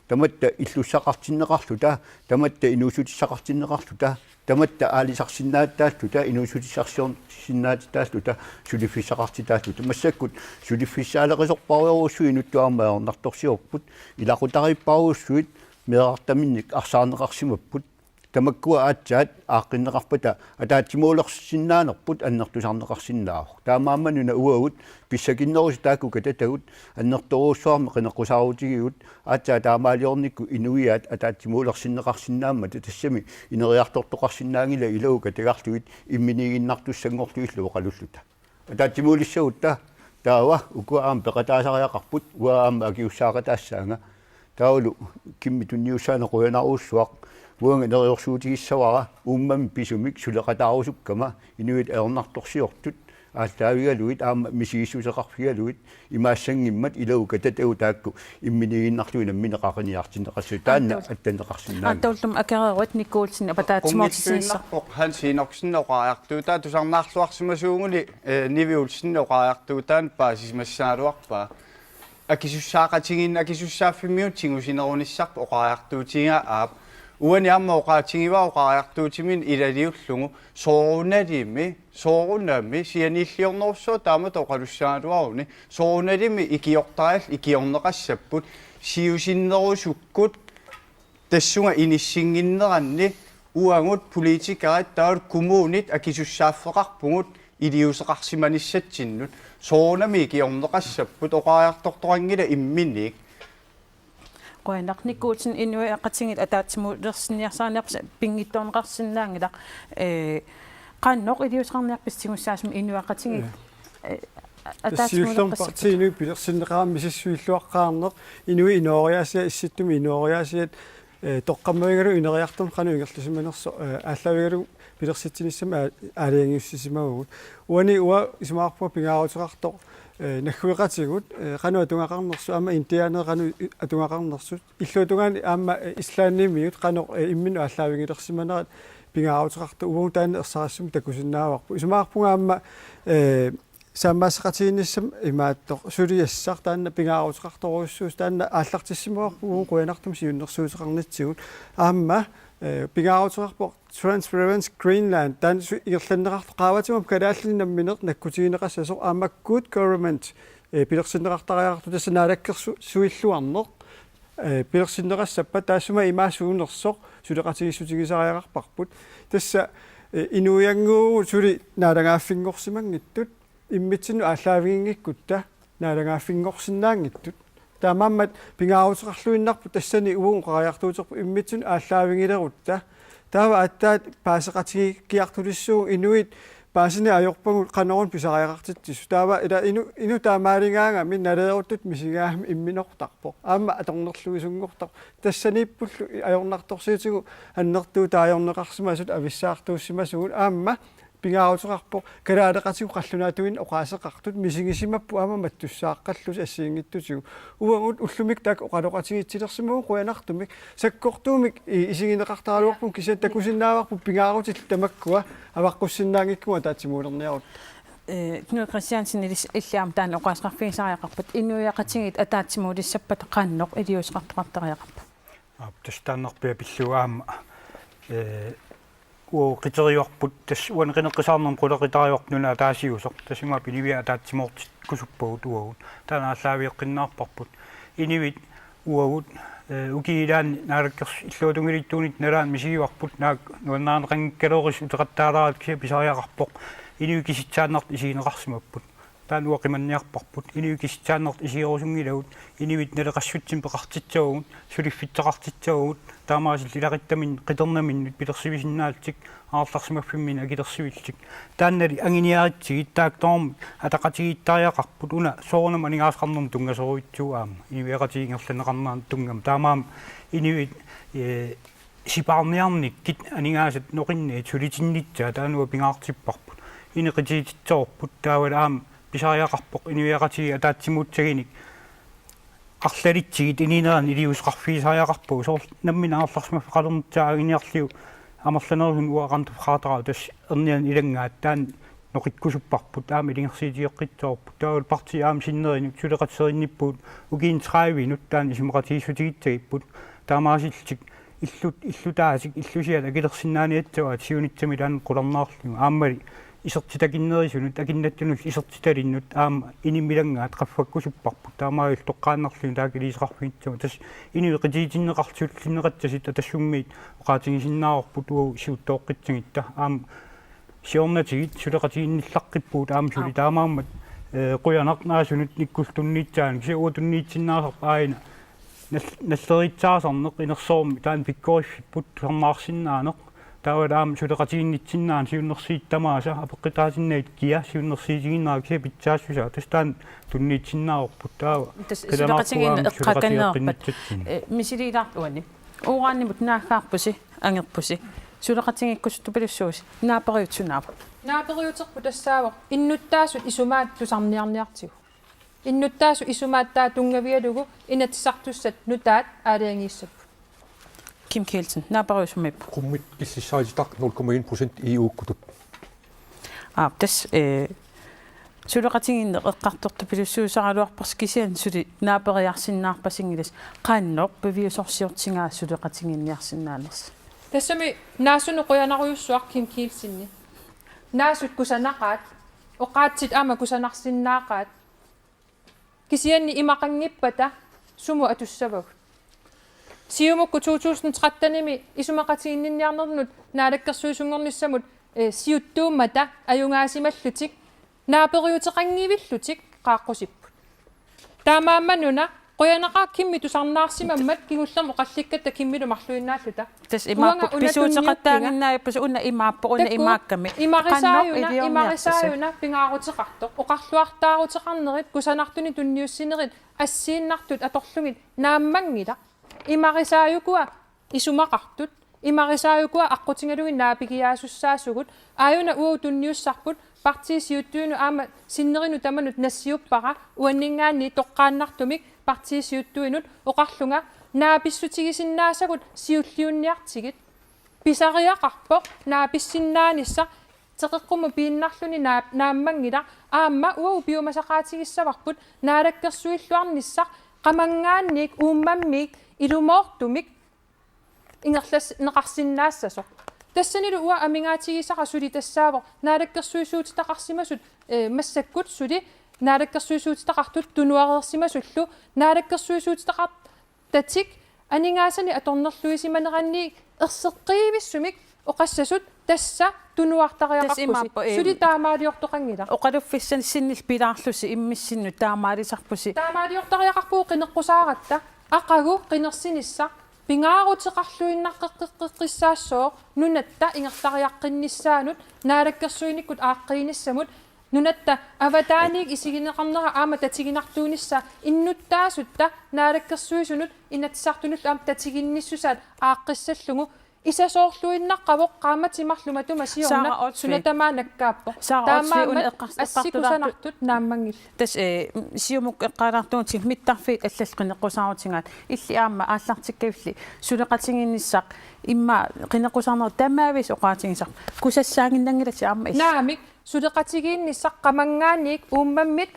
tamatta illussaqartinneqarluta, tamatta inuussutissaqartinneqarluta, tamatta aalisarsinnaatitaalluta, inuussutissarsiorsinnaatitaalluta, suliffissaqartitaalluta. Massakkut suliffissaaleqisorpassuarujussuit inuttut aamma ajornartorsiorput, ilaqutariipparujussuit meerartaminnik arsaarneqarsimapput. Tamakkua aatsaat aaqqinneqarpata ataatsimuulersinnaanerput annertusarneqarsinnaavoq. Taamaammat una uagut pissakinnerusut taakku katatagut annertoorujussuarmik qineqqusaarutigigut aatsaat taamaaliornikkut inuiaat ataatsimuulersinneqarsinnaammata tassami ineriartortoqarsinnaanngilaq ilaalu katagarlugit imminiiginnartussanngorlugillu oqalulluta. Ataatsimuulissagutta taava ukua aamma peqataasariaqarput, uanga aamma akisussaaqataassaanga. Taavalu Kimmip tunniussaaneq qujanarujussuaq, uanga neriorsuutigissavara, uummammi pisumik suleqataarusukkama, inuit ajornartorsiortut, aallaavigalugit, aamma misigissuseqarfigalugit, imaassanngimmat ilaalu katatagut taakku imminiiginnarlugit namminneq qaqiniartinneqassasoq, taanna Antul- attanneqarsinnaanngilaq. Antuullum akereeruit Nikolsen apataatsimoortitsinissaa. Qunngilluinnarpoq Hans Enoksen oqariartuutaa tusarnaarluarsimasuuguni, eh, Nivi Olsen oqariartuutaa paasisimassagaluarpaa. Akisussaaqatigiinneq akisussaaffimmiut tigusinerunissarput oqariartuutigaa aap. Uani aamma oqaatigivaa oqariartuutiminut ilaliullugu soorunalimi, soorunami, sianiilliornerussuaq taamatut oqalussagaluaruni, soorunalimi ikiortariallit ikiorneqassapput, siusinnerusukkut tassunga inissinnginneranni uagut politikerit taavalu kommunit akisussaaffeqarpugut iliuuseqarsimanissatsinnut, soorunami ikiorneqassapput oqariartortoqanngilaq imminut. Qujanaq. Nikuutin, inuiaqatigiit ataatsimuulersinniarsarinerpisi pinngitsoorneqarsinnaanngilaq, ee, qanoq iliuuseqarniarpisi tigussaasumik inuiaqatigiit, ee, ataatsimuulerpassuit? Siullermik partiinut pilersinneqarami misissuilluaqqaarneq, inuit inooriaasiat, Issittumi inooriaasiat, ee, toqqammavigalugu ineriartorneq qanoq ingerlasimanersoq, ee, aallaavigalugu pilersitsinissamut aa-, aalajangiussisimavagut. Uani uanga isumaqarpunga pingaaruteqartoq, ee, naggueqatigut, ee, qanoq atugaqarnersut, aamma indianerit qanoq i-, atugaqarnersut, illuatungaani aamma, ee, Islandimiut qanoq, ee, imminut aallaavigilersimanerat pingaaruteqartoq, uagut taanna ersarissumik takusinnaavarput. Isumaqarpunga aamma, ee, saammaasseqatigiinnissamut imaattoq suliassaq taanna pingaaruteqartorujussuusoq, taanna aallartissimavarput uagut qujanartumik siunnersuuteqarnitsigut. Aamma, ee, pingaaruteqarpoq Transparency Greenland, taanna su-, ingerlanneqartoq qaavatigut kalaallinit nammineq nakkutigineqassasoq, aamma good government, ee, pilersinneqartariaqartoq, tassa naalakkersuilluarneq, ee, pilersinneqassappat taassuma imaassuunersoq suleqatigiissutigisariaqarparput. Tassa, ee, inuiannguuvugut suli naalagaaffinngorsimanngitsut, immitsinnut aallaaviginngikkutta naalagaaffinngorsinnaanngitsut. Taamaammat pingaaruteqarluinnarpoq tassani uagut oqariartuuterput immitsinnut aallaavigilerutta. Taava aatsaat paaseqatigiikkiartulissuugut, inuit paasineq ajorpagut qanoruna pisariaqartitsisut. Taava ila inu-, inuk taamaaligaangami naleeruttutut misigaangami imminortarpoq. Aamma atornerluisunngortarpoq. Tassaniippullu ajornartorsiutigut annertuutaajorneqarsimasut avissaartuussimasugut, aamma pingaaruteqarpoq kalaaleqatigut qallunaatuinnaq oqaaseqartut misigisimapput aamma mattussaaqqallutik assigiinngitsutigut. Uagut ullumikkut taakku oqaloqatigiitsilersimavugut qujanartumik, sakkortuumik i-, isigineqartaraluarpugut, kisianni takusinnaavarput pingaarutillit tamakkua avaqqussinnaanngikkugut ataatsimuulerniarutta. Ee, Knud Kristiansen, ilis-, illit aamma taanna oqaaseqarfigisariaqarpat, inuiaqatigiit ataatsimuulissappata qanoq iliuuseqartoqartariaqarpa? Aap, tassa taannarpiaq pillugu aamma, ee, uagut qiteriarput, tassa uani qineqqisaarnermi qulequtariarput nunat ataasiusoq, tassa imaappoq inuiaat ataatsimoortikkusuppagut uagut. Taanna aallaavigeqqinnaarparput. Inuit uagut, ee, ukiup ilaani naalakkers-, illuatungiliittuunit nalaani misigivarput, naak nuannarineqanngikkaluarussi uteqattaalaaratta, kisianni pisariaqarpoq inuit kisitsaannartut isigineqarsimapput. Taanna uanga qimanniarparput. Inuit kisitsaannartut isigerusunngilagut, inuit naleqassutsimik peqartitsisugut, suliffitseqartitsisugut, taamaasillutik ilaquttaminnik qitornaminnut pilersivisinnaallugit, aallarsimaffimminnik akilersivillutik. Taannali anguniaritsigit, taakku tamarmik ataqatigiittariaqarput, una soorunami aningaasaqarnermut tunngasorujuuvoq aamma. Inuiaqatigiit ingerlanneqarneranut tunngama. Taamaammat inuit, ee, sipaarniarnikkut aningaasat noqinnaat sulitinnissaat taanna uanga pingaartipparput. Ineqitiititsoorput, taavalu aamma pisariaqarpoq inuiaqatigiit ataatsimuussagunik arlalitsigit inuunerani iliuuseqarfigisariaqarpagut, soorlu nammineq aallarsimaffeqalernissaq anguniarlugu amerlanerusunik uanga qanoq toqqartarpara, tassa ernianik ilanngaat taanna noqikkusupparput, aamma ilungersuutigeqqissavarput. Taavalu partiit aamma sinnerinut suleqatiserinnippugut, ukiuni tredivenut taanna isumaqatigiissutigissagipput, taamaasillutik illut-, illutaasut illusiat akilersinnaaniassavaat siunissami taanna qularnaarlugu. Aammali isertitakinnerusunut, akinnattunullu isertitalinnut aamma inummilanngaat qaffakkusupparput, taamaalillutik toqqaannarlugit taakku iliuuseqarfigissapput. Tassa inuit qitiutinneqartut sullinneqassasut Atassummiit oqaatigisinnaavarput uagut siuttooqqissagitta. Aamma siornatigut suleqatigiinnillaqqippugut aamma suli. Aap. Taamaammat, ee, qujanaq naasunut nikkullugu tunniussaanik, kisianni uanga tunniussinnaasarput aajuna nal-, nalleruutsaasarneq inersuarmi taanna pikkoriffipput, tusarnaarsinnaaneq. Taavalu aamma suleqatigiinnissinnaaneq siunnersuutit tamaasa apeqqutaasinnagit kia siunnersuutigiinnarlugu, kisianni pitsaassusaa, tassa taanna tunniussinnaavarput, taava. Tassa qilanaarpunga suleqatigiinneq aamma eqqaakanneerpat. Suleqatigeqqinnissatsinnut. Ee, misiliilaartuani. Uranimut naaggaarpusi, angerpusi. Suleqatigiikkusuttupilussuusi. Naaperiut sunaava? Naaperiuterput tassaavoq innuttaasut isumaat tusarniarniartigu. Innuttaasut isumaat taava tunngavigalugu Inatsisartussat nutaat aalajangiussapput. Kim Kielsen, naaperiut sumiippa? Qummut killissarititaq nul komma en procent E U-kkutut. Aap, tassa, ee, Suleqatigiinneq eqqartortupilussuusaraluarparsi kisianni suli naaperiarsinnaarpasinngilasi qanoq piviusorsiortigaa suleqatigiinniarsinnaanersi. Tassami naasunut qujanarujussuaq Kim Kielsenip. Naasut kusanaqaat, oqaatsit aamma kusanarsinnaaqaat. Kisianni imaqanngippata sumut atussavagut? Siumukkut to tusind tretten-imi isumaqatiginninniarnernut naalakkersuisunngornissamut, eh, siuttuummata ajugaasimallutik naaperiuteqanngivillutik qaaqqusipput. Taamaammat una qujanaqaaq Kimmi tusarnaarsimammat kingullermik oqallikkatta Kimmilu marluinnaalluta. Tassa imaappoq uanga una pisuuteqattaaginnaapput una imaappoq una takuuk imaakkami. Imarisaajuna, qanoq iliorniartisi. Imarisaajuna pingaaruteqartoq. Oqarluartaaruteqarnerit, kusanartunik tunniussinerit, assiinnartut atorlugit naammanngilaq. Imarisaajukua isumaqartut, imarisaajukua aqqutigalugit naapigiaasussaasugut, aajuna uagut tunniussarput, partiit siuttuinut aamma sinnerinut tamanut nassiuppara, uanninngaanniit toqqaannartumik partiit siuttuinut oqarlunga, naapissutigisinnaasagut siulliunniartigit. Pisariaqarpoq naapissinnaanissaq, teqeqqummut piinnarluni naa-, naammanngilaq, aamma uagut piumasaqaatigissavarput naalakkersuilluarnissaq qamanngaanniit uummammiit ilumoortumik ingerlas-, neqarsinnaassasoq. Tassanilu uanga amigaatigisara suli tassaavoq naalakkersuisuutitaqarsimasut, eh, massakkut suli naalakkersuisuutitaqartut tunuareersimasullu naalakkersuisuutitaqartatik aningaasanik atornerluisimanerannik erseqqivissumik oqassasut tassa tunuartariaqarpusi. Tassa imaappoq, eh, suli taamaaliortoqanngilaq. Oqaluffissatsinnillu pilaarlusi immissinnut taamaalisarpusi. Taamaaliortariaqarpugut qineqqusaaratta, aqagu qinersinissaq pingaaruteqarluinnaqqeqqissaassaaq nunatta ingerlariaqqinnissaanut naalakkersuinikkut aaqqiinissamut, nunatta avataaniit isigineqarnera aamma tatiginartuunissaa innuttaasutta naalakkersuisunut Inatsisartunullu aamma tatiginnissusaat aaqqissallugu. Isasoorluinnaqqavoq qaammatit marluk matuma siorna. Sara Olsvig. Suna tamaat nakkaappoq. Sara Olsvig, una taamaammat eqqars-, assit eqqartulaartut kusanartut naammanngillat. Tassa, eh, Siumut eqqaalaartugut mittarfiit allallu qineqqusaarutigaat. Illit aamma aallartikkavillit suleqatigiinnissaq immaqa qineqqusaarneq tamaavisa oqaatigisarput. Kusassaaginnanngilasi aamma illit. Naamik, suleqatigiinnissaq qamanngaanniit uummammit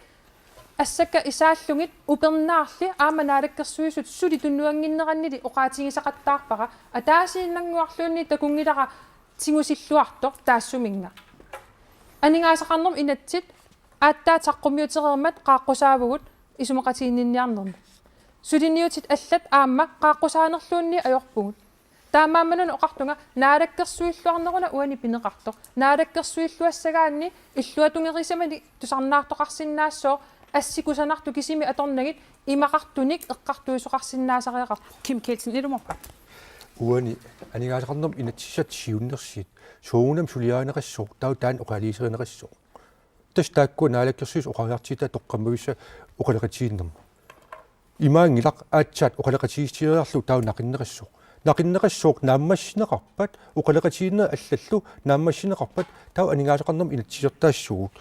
assakka isaallugit upernaarli aamma naalakkersuisut suli tunuannginnerannili oqaatigisaqattaarpara, ataasiinnannguarluunniit takunngilara tigusilluartoq taassuminnga. Aningaasaqarnermut inatsit aatsaat saqqummiutereermat qaaqqusaavugut isumaqatiginninniarnermi. Suliniutit allat aamma qaaqqusaanerluunniit ajorpugut. Taamaammat una oqartunga naalakkersuilluarneruna uani pineqartoq. Naalakkersuilluassagaanni illuatungerisamani tusarnaartoqarsinnaassooq, assit kusanartut kisimik atornagit imaqartunik eqqartuisoqarsinnaasariaqarpoq. Kim Kielsen, ilumoorpa? Uani aningaasaqarnermut inatsisissatut siunnersiit soorunami suliarineqassaaq, taava taanna oqaluuserineqassaaq. Tassa taakkua naalakkersuisut oqariartuutaat toqqammavissat oqaloqatigiinnermut. Imaanngilaq aatsaat oqaloqatigiissutigiinnarlugu taava naqinneqassaaq. Naqinneqassaaq naammassineqarpat, oqaloqatigiinnerit allallu naammassineqarpat, taava aningaasaqarnermut inatsisertaassuugut.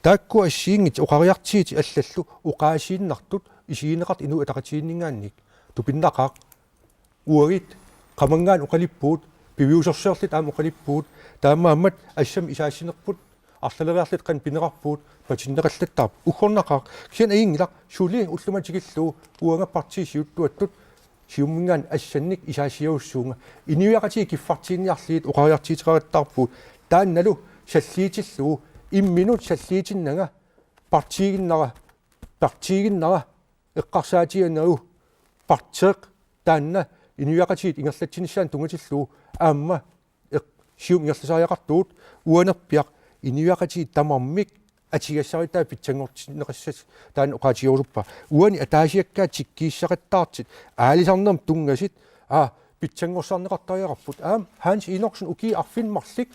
Taakkua assigiinngitsut oqariartuutit allallu oqaasiinnartut isigineqartut Inuit Ataqatigiinninngaanniit tupinnaqaaq. Uagut qamanngaanniit oqaluppugut, piviusorsiorluta aamma oqaluppugut, taamaammat assammik isaassinerput arlaleriarluta qanoq pineqarpugut patinneqallattaarpoq. Uggornaqaaq, kisianni ajunngilaq suli ullumimut tikillugu uanga partiit siuttuattut Siumuminngaanniit assannik isaassiarussuunga. Inuiaqatigiit kiffartuunniarlugit oqariartuuteqarattaarpugut, taannalu salliutillugu, imminut salliutinnanga, partiiginnara, partiiginnara, eqqarsaatigalugu partiiq taanna inuiaqatigiit ingerlatsinissaannut tunngatillugu aamma eq-, Siumut ingerlasariaqartugut. Uanerpiaq inuiaqatigiit tamarmik atugassarititaat pitsanngortinneqassasut taanna oqaatigerusuppara. Uani ataasiakkaat tikkiissaqattaartut aalisarnermut tunngasut, aa, pitsanngorsarneqartariaqarput. Aamma Hans Enoksen ukiut arfineq-marluk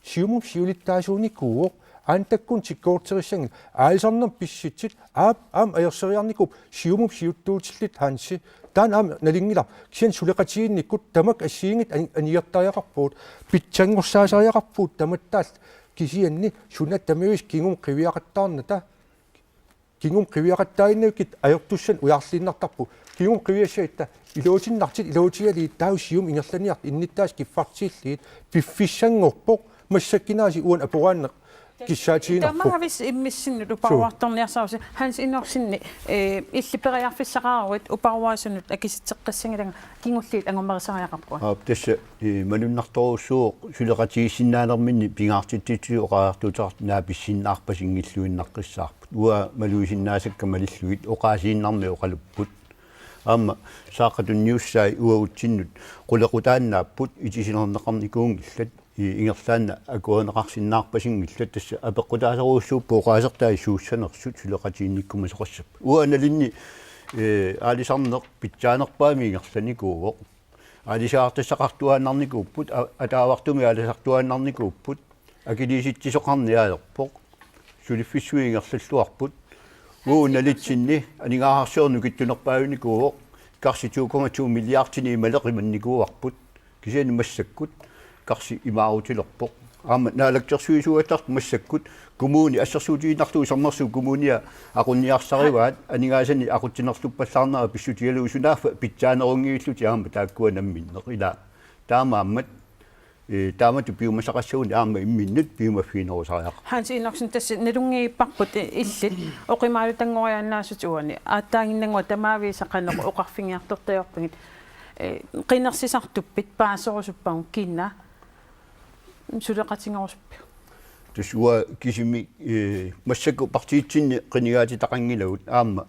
Siumup siulittaasuunikuuvoq, aamma taakku tikkoorterissanngilaq. Aalisarnermut pissutsit, aap, aamma ajorseriarnikuupput Siumup siuttuutillit Hansi. Taanna aamma nalunngilarput. Kisianni suleqatigiinnikkut tamakku assigiinngitsut ani-, aniartariaqarpugut. Pitsanngorsaasariaqarpugut tamattaaq, kisianni suna tamaviisa kingumut qiviaqattaarnata. Kingumut qiviaqattaaginnavikkit ajortussanik ujarliinnartarpugut. Kingumut qiviassagatta iluatinnartut iluatigalugit taava Siumut ingerlaniartut innuttaasut kiffartuullugit piffissanngorpoq, massakkut aasiit uani aporaanneq Kissaatigiinnarpoq. Tamaavisa immissinnut uparuartorniarsarusi Hans Enoksen, eh, illit periarfissaqaruit uparuaasunut akisitseqqissanngilanga, kingulliit angummerisariaqarpunga. Aap, tassa, eh, malunnartorujussuuvoq suleqatigiissinnaanerminni pingaartitsisut oqariartuuteqartut naapissinnaarpasinngilluinnaqqissaarput. Uanga malugisinnaasakka malillugit oqaasiinnarmik oqalupput. Aamma saaqatunniussai uagutsinnut qulequtaannaapput, itisinarneqarnikuunngillat, i-, ingerlaannaq akuerineqarsinnaarpasinngillat, tassa apeqqutaasorujussuupput oqaasertai suussanersut suleqatiginnikkumasoqassapput. Uanga nalinni, eh, aalisarneq pitsaanerpaamik ingerlanikuuvoq. Aalisagartassaqartuaannarnikuupput, a-, ataavartumik aalisartuaannarnikuupput, akiliisitsisoqarneq ajorpoq. Suliffissuit ingerlalluarput. Uagut nalitsinni aningaasarsiorneq nukittunerpaavinikuuvoq, karsi to komma to milliardinik imaleq imannikuuarput. Kisianni massakkut karsi imaarutilerpoq. Aamma naalakkersuisuugaluartartut massakkut kommuni assersuutigiinnarlugu sermersuup kommunia aqunniarsarivaat, aningaasanik aqutsinerluppallaarnera pissutigalugu, sunaaffa pitsaanerunngillutik aamma taakkua namminneq, ilaa. Taamaammat, eh, taamatut piumasaqassagunik aamma imminnut piumaffiginerusariaqarpoq. Hans Enoksen, tassa nalunngipparput, eh, illit oqimaalutanngoriaannaasut uani. Aatsaaginnannguaq tamaavisa qanoq oqarfigiartortagarpigit, eh, qinersisartuppit paaserusuppagut, kina suleqatigerusuppiuk? Tassa uanga kisimi, eh, massakkut partiitsinni qinigaatitaqanngilagut, aamma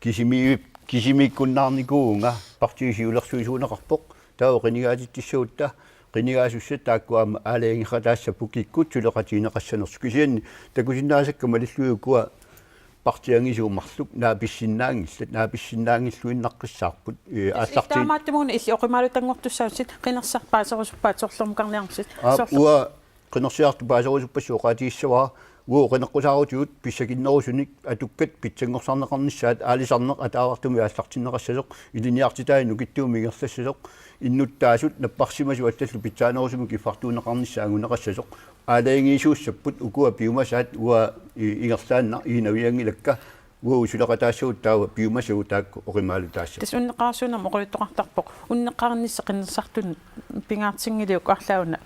kisimi-, kisimiikkunnaarnikuuvunga partiit siulersuisuuneqarpoq. Taava qinigaatitsissagutta qinigaasussat taakku aamma aalajangeqataassapput kikkut suleqatigineqassanersut. Kisianni takusinnaasakka malillugit ukua partiit angisuut marluk naapissinnaanngillat, naapissinnaanngilluinnaqqissaarput, eh, tassa aallartiit. Taamaattumuna illit oqimaalutanngortussaavutit, qinersisartut paaserusuppaat, sorlerukarniarmisi. Aap, sorleq- uanga qinersisartut paaserusuppassuk oqaatigissavara, uagut qineqqusaarutigut pissakinnerusunik atukkat pitsanngorsarneqarnissaat, aalisarneq ataavartumik aallartinneqassasoq, ilinniartitaanik nukittuumik ingerlassasoq, innuttaasut napparsimasut allallu pitsaanerusumik kiffartuunneqarnissaat anguneqassasoq, aalajangiisuussapput ukua piumasaat. Uanga i-, ingerlaannaq iinavianngilakka, uagut suleqataassagut taava piumasagut taakku oqimaalutaassavagut. Tassa unneqqarsuunermut oqaluttoqartarpoq, unneqqarnissaq qinersisartunut pingaartinngiliuk arlaat una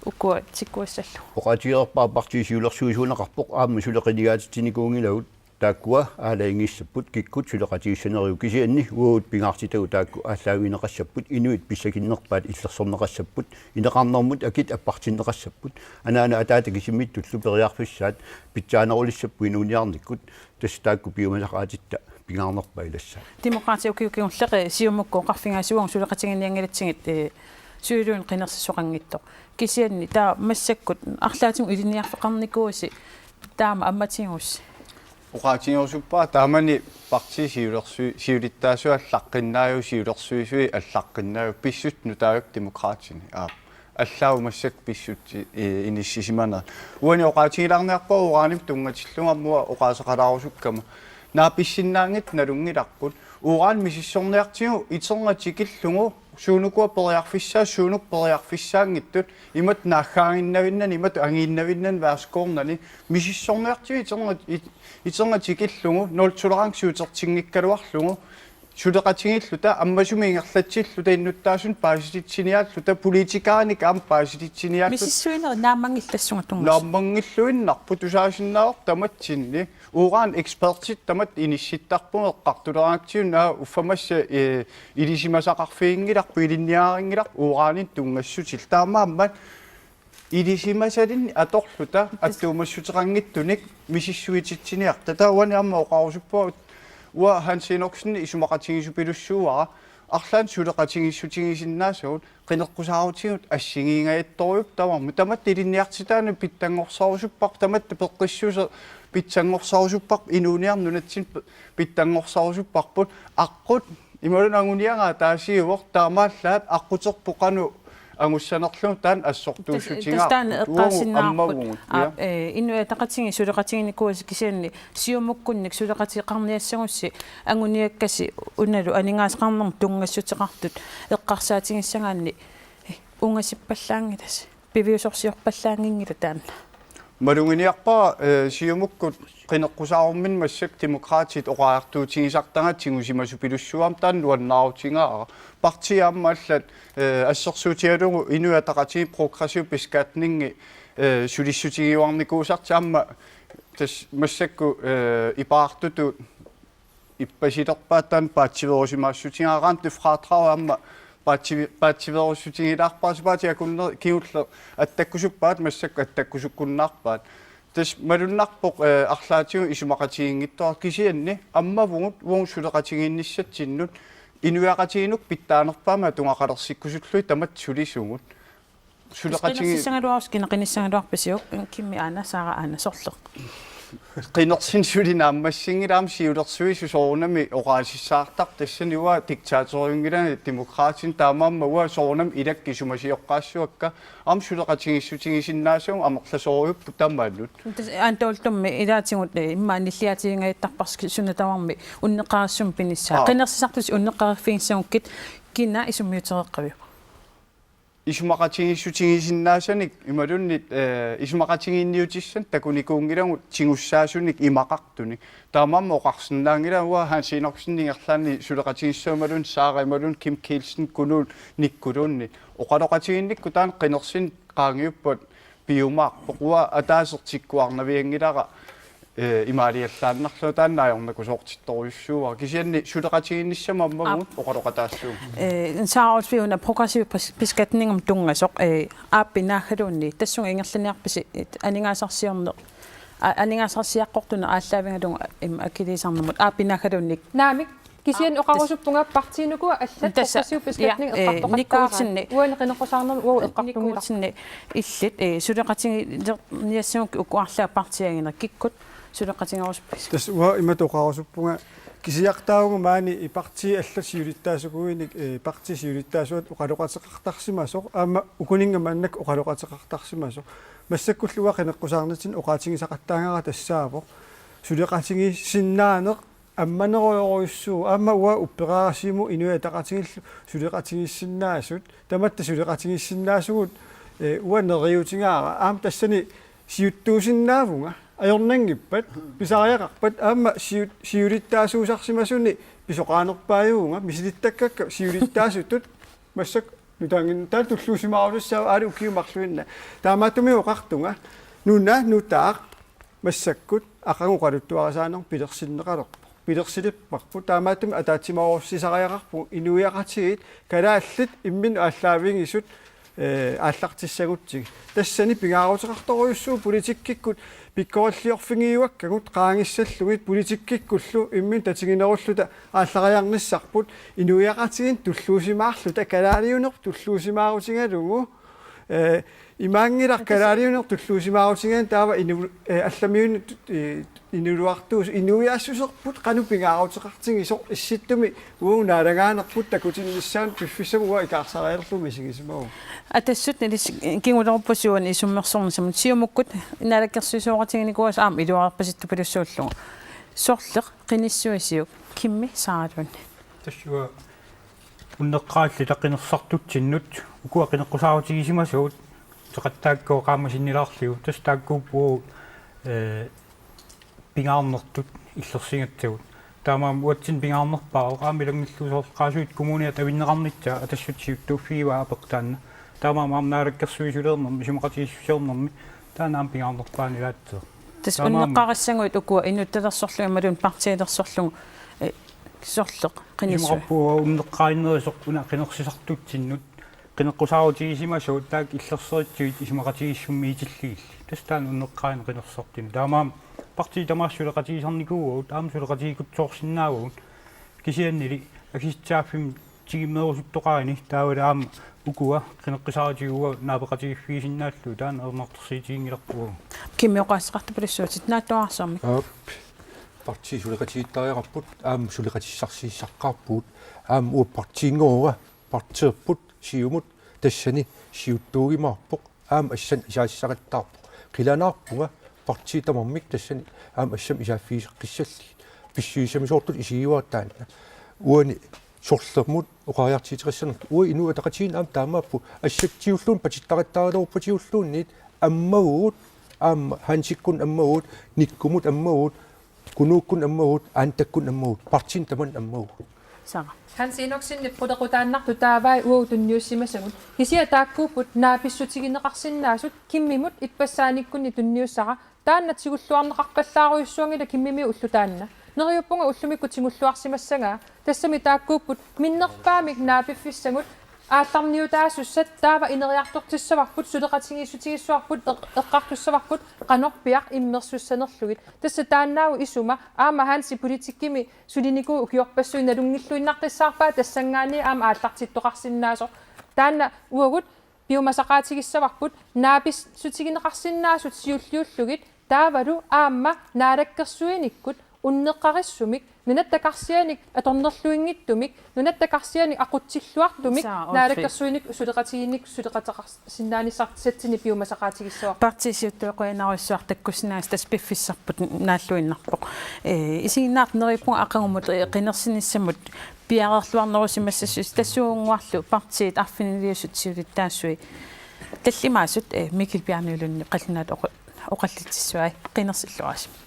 ukua tikkuassallugu? Oqaatigereerpara partiit siulersuisuuneqarpoq, aamma suli qinigaatitsinikuunngilagut taakkua aalajangiissapput kikkut suleqatigissanerujuk, kisianni uagut pingaartitagut taakku aallaavigineqassapput, inuit pissakinnerpaat illersorneqassapput, ineqarnermut akit appartinneqassapput, anaana ataata kisimiittullu periarfissaat pitsaanerulissapput inuuniarnikkut. Tassa taakku piumasaqaatitta pingaarnerpaat ilassaat. Demokraatit ukiut kingulleq, eh, Siumukkut oqarfigaasigut suleqatigiinnianngilatsigit, eh, suiluunniit qinersisoqanngitsoq. Kisianni taava massakkut arlaatigut ilinniarfeqarnikuusi, taama ammatigigussi? Oqaatigerusuppara taamani partiit siulersui-, siulittaasuat allaqqinnaavipput, siulersuisui allaqqinnaavipput, pissutsit nutaavipput Demokraatini. Aap. Allaat massakkut pissutsit, eh, inissisimanerat. Uani oqaatigilaarniarpara uranimut tunngatillugu aamma oqaaseqalaarusukkama. Naapissinnaanngitsut nalunngilarput. Uran misissorniartigu iterngaatikillugu suunukua periarfissaa, suunuku periarfissaanngitsut, imatut naaggaaginnavimmat, imatut angiinnavimmat, værskornani misissorniartigu iterngaatik-, it-, iterngaatikillugu, nul tolerance utertinngikkaluarlugu, suleqatigiilluta, ammasumik ingerlatsilluta, innuttaasunut paasititsiniaalluta, politikerinik aamma paasititsiniaalluta. Misissuinerit naammanngillassaanga tunngasut? Naammanngilluinnarput, tusaasinnaavoq tamatsinni. Uran ekspertit tamatta inissittarput eqqartuleraangatsigu, naak uffa massa, eh, ilisimasaqarfiginngilarput, ilinniarinngilarput uranimut tunngassutillu. Taamaammat ilisimasalinnik atorluta attuumassuteqanngitsunik misissuititsiniarta. Taava uani aamma oqarusuppara, uanga Hans Enoksenip isumaqatigiissupilussuuara, arlaannik suleqatigiissutigisinnaasavut, qineqqusaarutigut assigiingajattorujuupput tamarmik. Tamatta ilinniartitaanut pitsanngorsaarusupparput, tamatta peqqissuseq pitsanngorsaarusupparput, inuuniarneq nunatsinni pi-, pitsanngorsaarusupparput, aqqut imaluunniit anguniagaq ataasiuvoq, taamaallaat aqquterput qanoq angussanerlugu taanna assortuussutigaarput. Tas-, tas-, taanna eqqaasinnaavarput. Uagut ammavugut. Aap, ja. Eh, Inuit Ataqatigiit suleqatiginikuuasi, kisianni Siumukkunnik suleqateqarniassagussi anguniakkasi unalu aningaasaqarnermut tunngassuteqartut eqqarsaatigissagaanni, eh, ungasippallaanngilasi. Piviusorsiorpallaannginngilaq taanna. Maluginiarpara, eh, Siumukkut qineqqusaarumminni massakkut Demokraatit oqariartuutigisartagaat tigusimasupilussuugamik, taanna nuannaarutigaara. Partiit aamma allat, eh, assersuutigalugu Inuit Ataqatigiit progressiv beskatningi Eh, sulissutigiuarnikuusartik aamma tassa massakkut, eh, ipaartutut ippasilerpaat taanna paatsiveerusimaassutigaara, rentefradrag aamma paatsivi-, paatsiveerussutigilaarpara, sapaatip akunneri kingulleq attakkusuppaat, massakkut attakkusukkunnaarpaat. Tassa malunnarpoq, eh, arlaatigut isumaqatigiinngitsoqarpoq, kisianni ammavugut uagut suleqatigiinnissatsinnut inuiaqatigiinnut pitsaanerpaamik atugaqalersikkusullugit tamatta sulisugut. Suleqatigi- Qinersissagaluarussi, kina qinissagaluarpisiuk, Kimmi aana, Saara aana, sorleq? Qinersineq suli naammassinngilaq, aamma siulersuisut soorunami oqaasissaartarput, tassani uanga diktatoriunngilanga, Demokraatinit taamaammat uanga soorunami ilakka isumasioqqaassuakka, aamma suleqatigiissutigisinnaasagut amerlasorujupput tamanut. Tassa Antooltummi ilaatigut, eh, immaqa nilliaatiginngajattarparsi suna tamarmi unneqqarissumik pinissaa. Aa. Qinersisartusi unneqqariffigissagukkit kina isummiutereeqqaviuk? Isumaqatigiissutigisinnaasanik imaluunniit, eh, isumaqatigiinniutissanik takunikuunngilagut tigussaasunik imaqartunik. Taamaammat oqarsinnaanngilanga uanga Hans Enoksen ingerlaannaq suleqatigissagunik imaluunniit Saara imaluunniit Kim Kielsen Kunuunikkuluunniit. Oqaloqatigiinnikkut taanna qinersineq qaangiuppat piumaarpoq, uanga ataaseq tikkuarnavianngilara, eh, imaaliallaannarlugu, taanna ajornakusoortittorujussuuara. Kisianni suleqatigiinnissamut aammavugut oqaloqataassuugut. Eh, Saara Olsvig, una progressiv bes-, beskatningimut tunngasoq, eh, aappi naaggaluunniit, tassunga ingerlaniarpisi, eh, aningaasarsiorneq, a-, aningaasarsiaqqortuneq aallaavigalugu, im, akiliisarnermut, aappi naaggaluunniit. Naamik, kisianni Aa, oqarusuppunga partiinukua allat tassa, progressiv beskatning, ja, eh, eqqartoqattaaraat. Nikuutsinni. Uani qineqqusaarnermi uagut eqqartunngilarput. Nikuutsinni illit, eh, suleqatigilerniassagukkit uku arlaat partiiaginerit, kikkut suleqatigerusuppisi? Tassa uanga imatut oqarusuppunga, kisiartaavunga maani i partii allat siulittaasukuinik, eh, partii siulittaasuat oqaloqateqartarsimasoq, aamma ukuninnga maannakkut oqaloqateqartarsimasoq. Massakkullu uanga qineqqusaarnitsinni oqaatigisaqattaagara tassaavoq suleqatigiissinnaaneq ammanerujorujussuuvoq, aamma uanga uppeqaara Siumut Inuit Ataqatigiillu suleqatigiissinnaasut, tamatta suleqatigiissinnaasugut, eh, uanga neriuutigaara, aamma tassani siuttuusinnaavunga, ajornanngippat, pisariaqarpat, aamma siu-, siulittaasuusarsimasuni pisoqaanerpaajuvunga, misilittakkakka siulittaasutut, massakkut nutaanngin-, taanna tulluusimaarutissaavoq aali ukiut marluinnaat. Taamaattumik oqartunga, nuna nutaaq massakkut aqagu oqaluttuarisaanermut pilersinneqalerpoq. Pilersilipparput, taamaattumik ataatsimoorussisariaqarpugut inuiaqatigiit kalaallit imminnut aallaavigisut, eh, aallartissagutsigit. Tassani pingaaruteqartorujussuuvoq politikkikkut pikkorilliorfigiuakkagut qaangissallugit, politikkikkullu imminnut tatiginerulluta aallariarnissarput, inuiaqatigiinnut tulluusimaarluta, kalaaliuneq tulluusimaarutigalugu, eh, imaanngilaq kalaaliuneq tulluusimaarutigalugu taava inu-, eh, allamiunut, eh, inuluartuusoq, inuiassuserput qanoq pingaaruteqartigisoq, issittumi uagut naalagaanerput takutinnissaanut piffissami uanga ikaarsarialerlugu misigisimavunga. Atassut ilissi kinguleruppusi uani isummersornissamut. Siumukkut naalakkersuisooqatiginikuuasi aamma iluarpasittupilussuullugu. Sorleq qinissuisiuk, Kimmi Saaraluunniit? Tassa uanga unneqqarillunga qinersisartutsinnut, ukua qineqqusaarutigisimasugut, uteqattaakka qaammasinnilaarlugu, tassa taakkuupput, eh, pingaarnertut illersigatsigut. Taamaammat uatsinnut pingaarnerpaavoq aamma ilanngullugu soorlu Qaasuitsup Kommuniata avinneqarnissaa Atassut siuttuuffigaara apeqqut taanna. Taamaammat aamma naalakkersuisuleernermi, isumaqatigiissusiornermi, taanna aamma pingaarnerpaanut ilaatseq. Tassa taamaammat unneqqarissaguit ukua inuttalersorlugit imaluunniit partiilersorlugu, eh, sorleq qinissuit? Isumaqarpunga unneqqarinnerusoq una qinersisartutsinnut, qineqqusaarutigisimasut taakku illersorissagutsigit isumaqatigiissummiitillugillu. Tassa taanna unneqqarinneq qinersisartunut. Taamaammat partiit tamaasa suleqatigisarnikuuagut, aamma suleqatigiikkutsisoorsinnaavagut. Kisiannili akisitsaaffimmi tigummeerusuttoqarani taavalu aamma ukua qineqqusaarutigut naapeqatigiiffigisinnaallugit, taanna ajornartorsiutiginngilarput uagut. Kimmi, oqaaseqartupilussuutit, naatsuararsuarmik. Aap. Partii suleqatigiittariaqarput, aamma suleqatissarsiissaqqaarpugut, aamma uagut partiinngorutta, partiipput, Siumut, tassani siuttuugimaarpoq, aamma assannik isaasissaqattaarpoq. Qilanaarpunga partiit tamarmik tassani aamma assammik isaaffigisaqqissallugit. Pissusissamisoortutut isigiuara taanna. Uani sorlermut oqariartuuteqassanerput. Uagut Inuit Ataqatigiinni aamma taamaappoq. Assatsiulluunniit patittaqattaaraluarput, partiiulluunniit ammavugut, aamma Hansikkunnut ammavugut, Nikkumut ammavugut, Kunuukkut ammavugut, Aantakkut ammavugut, partiit tamanit ammavugut. Sara. Hans Enoksenip qulequtaannartoq taavai uagut tunniussimasagut. Kisianni taakkuupput naapissutigineqarsinnaasut, Kimmimut ippassaanikkunni tunniussara, taanna tigulluarneqarpallaarujussuanngilaq Kimmimi ulloq taanna. Neriuppunga ullumikkut tigulluarsimassagaa, tassami taakkuupput minnerpaamik naapiffissagut aallarniutaasussat, taava ineriartortissavarput, suleqatigiissutigissavarput, eq-, eqqartussavarput qanorpiaq immersussanerlugit. Tassa taannaavoq isuma aamma Hansi politikkimi sulinikuuvoq ukiorpassuit nalunngilluinnaqqissaarpaat, tassanngaanniit aamma aallartittoqarsinnaasoq. Taanna uagut piumasaqaatigissavarput naapissutigineqarsinnaasut siulliullugit, taavalu aamma naalakkersuinikkut unneqqarissumik, nunatta karsianik atornerluinngitsumik, nunatta karsianik aqutsilluartumik, Saa, okay. Naalakkersuinikkut suleqatigiinnikkut suleqateqarsinnaanissartik satsinik piumasaqaatigissavarput. Partiit siuttuuqujanarujussuaq takkussinnaasut, tassa piffissarput naalluinnarpoq. Ee, isiginnaartut neriuppunga aqagumut, ee, qinersinissamut piareerluarnerusimassasusi, tassuunnguarlu partiit arfiniliusut siulittaasui tallimaasut, ee, Mikkel Bjarnø Lund qallunaatut oqa-, oqallitsissuai, qinersilluarisi.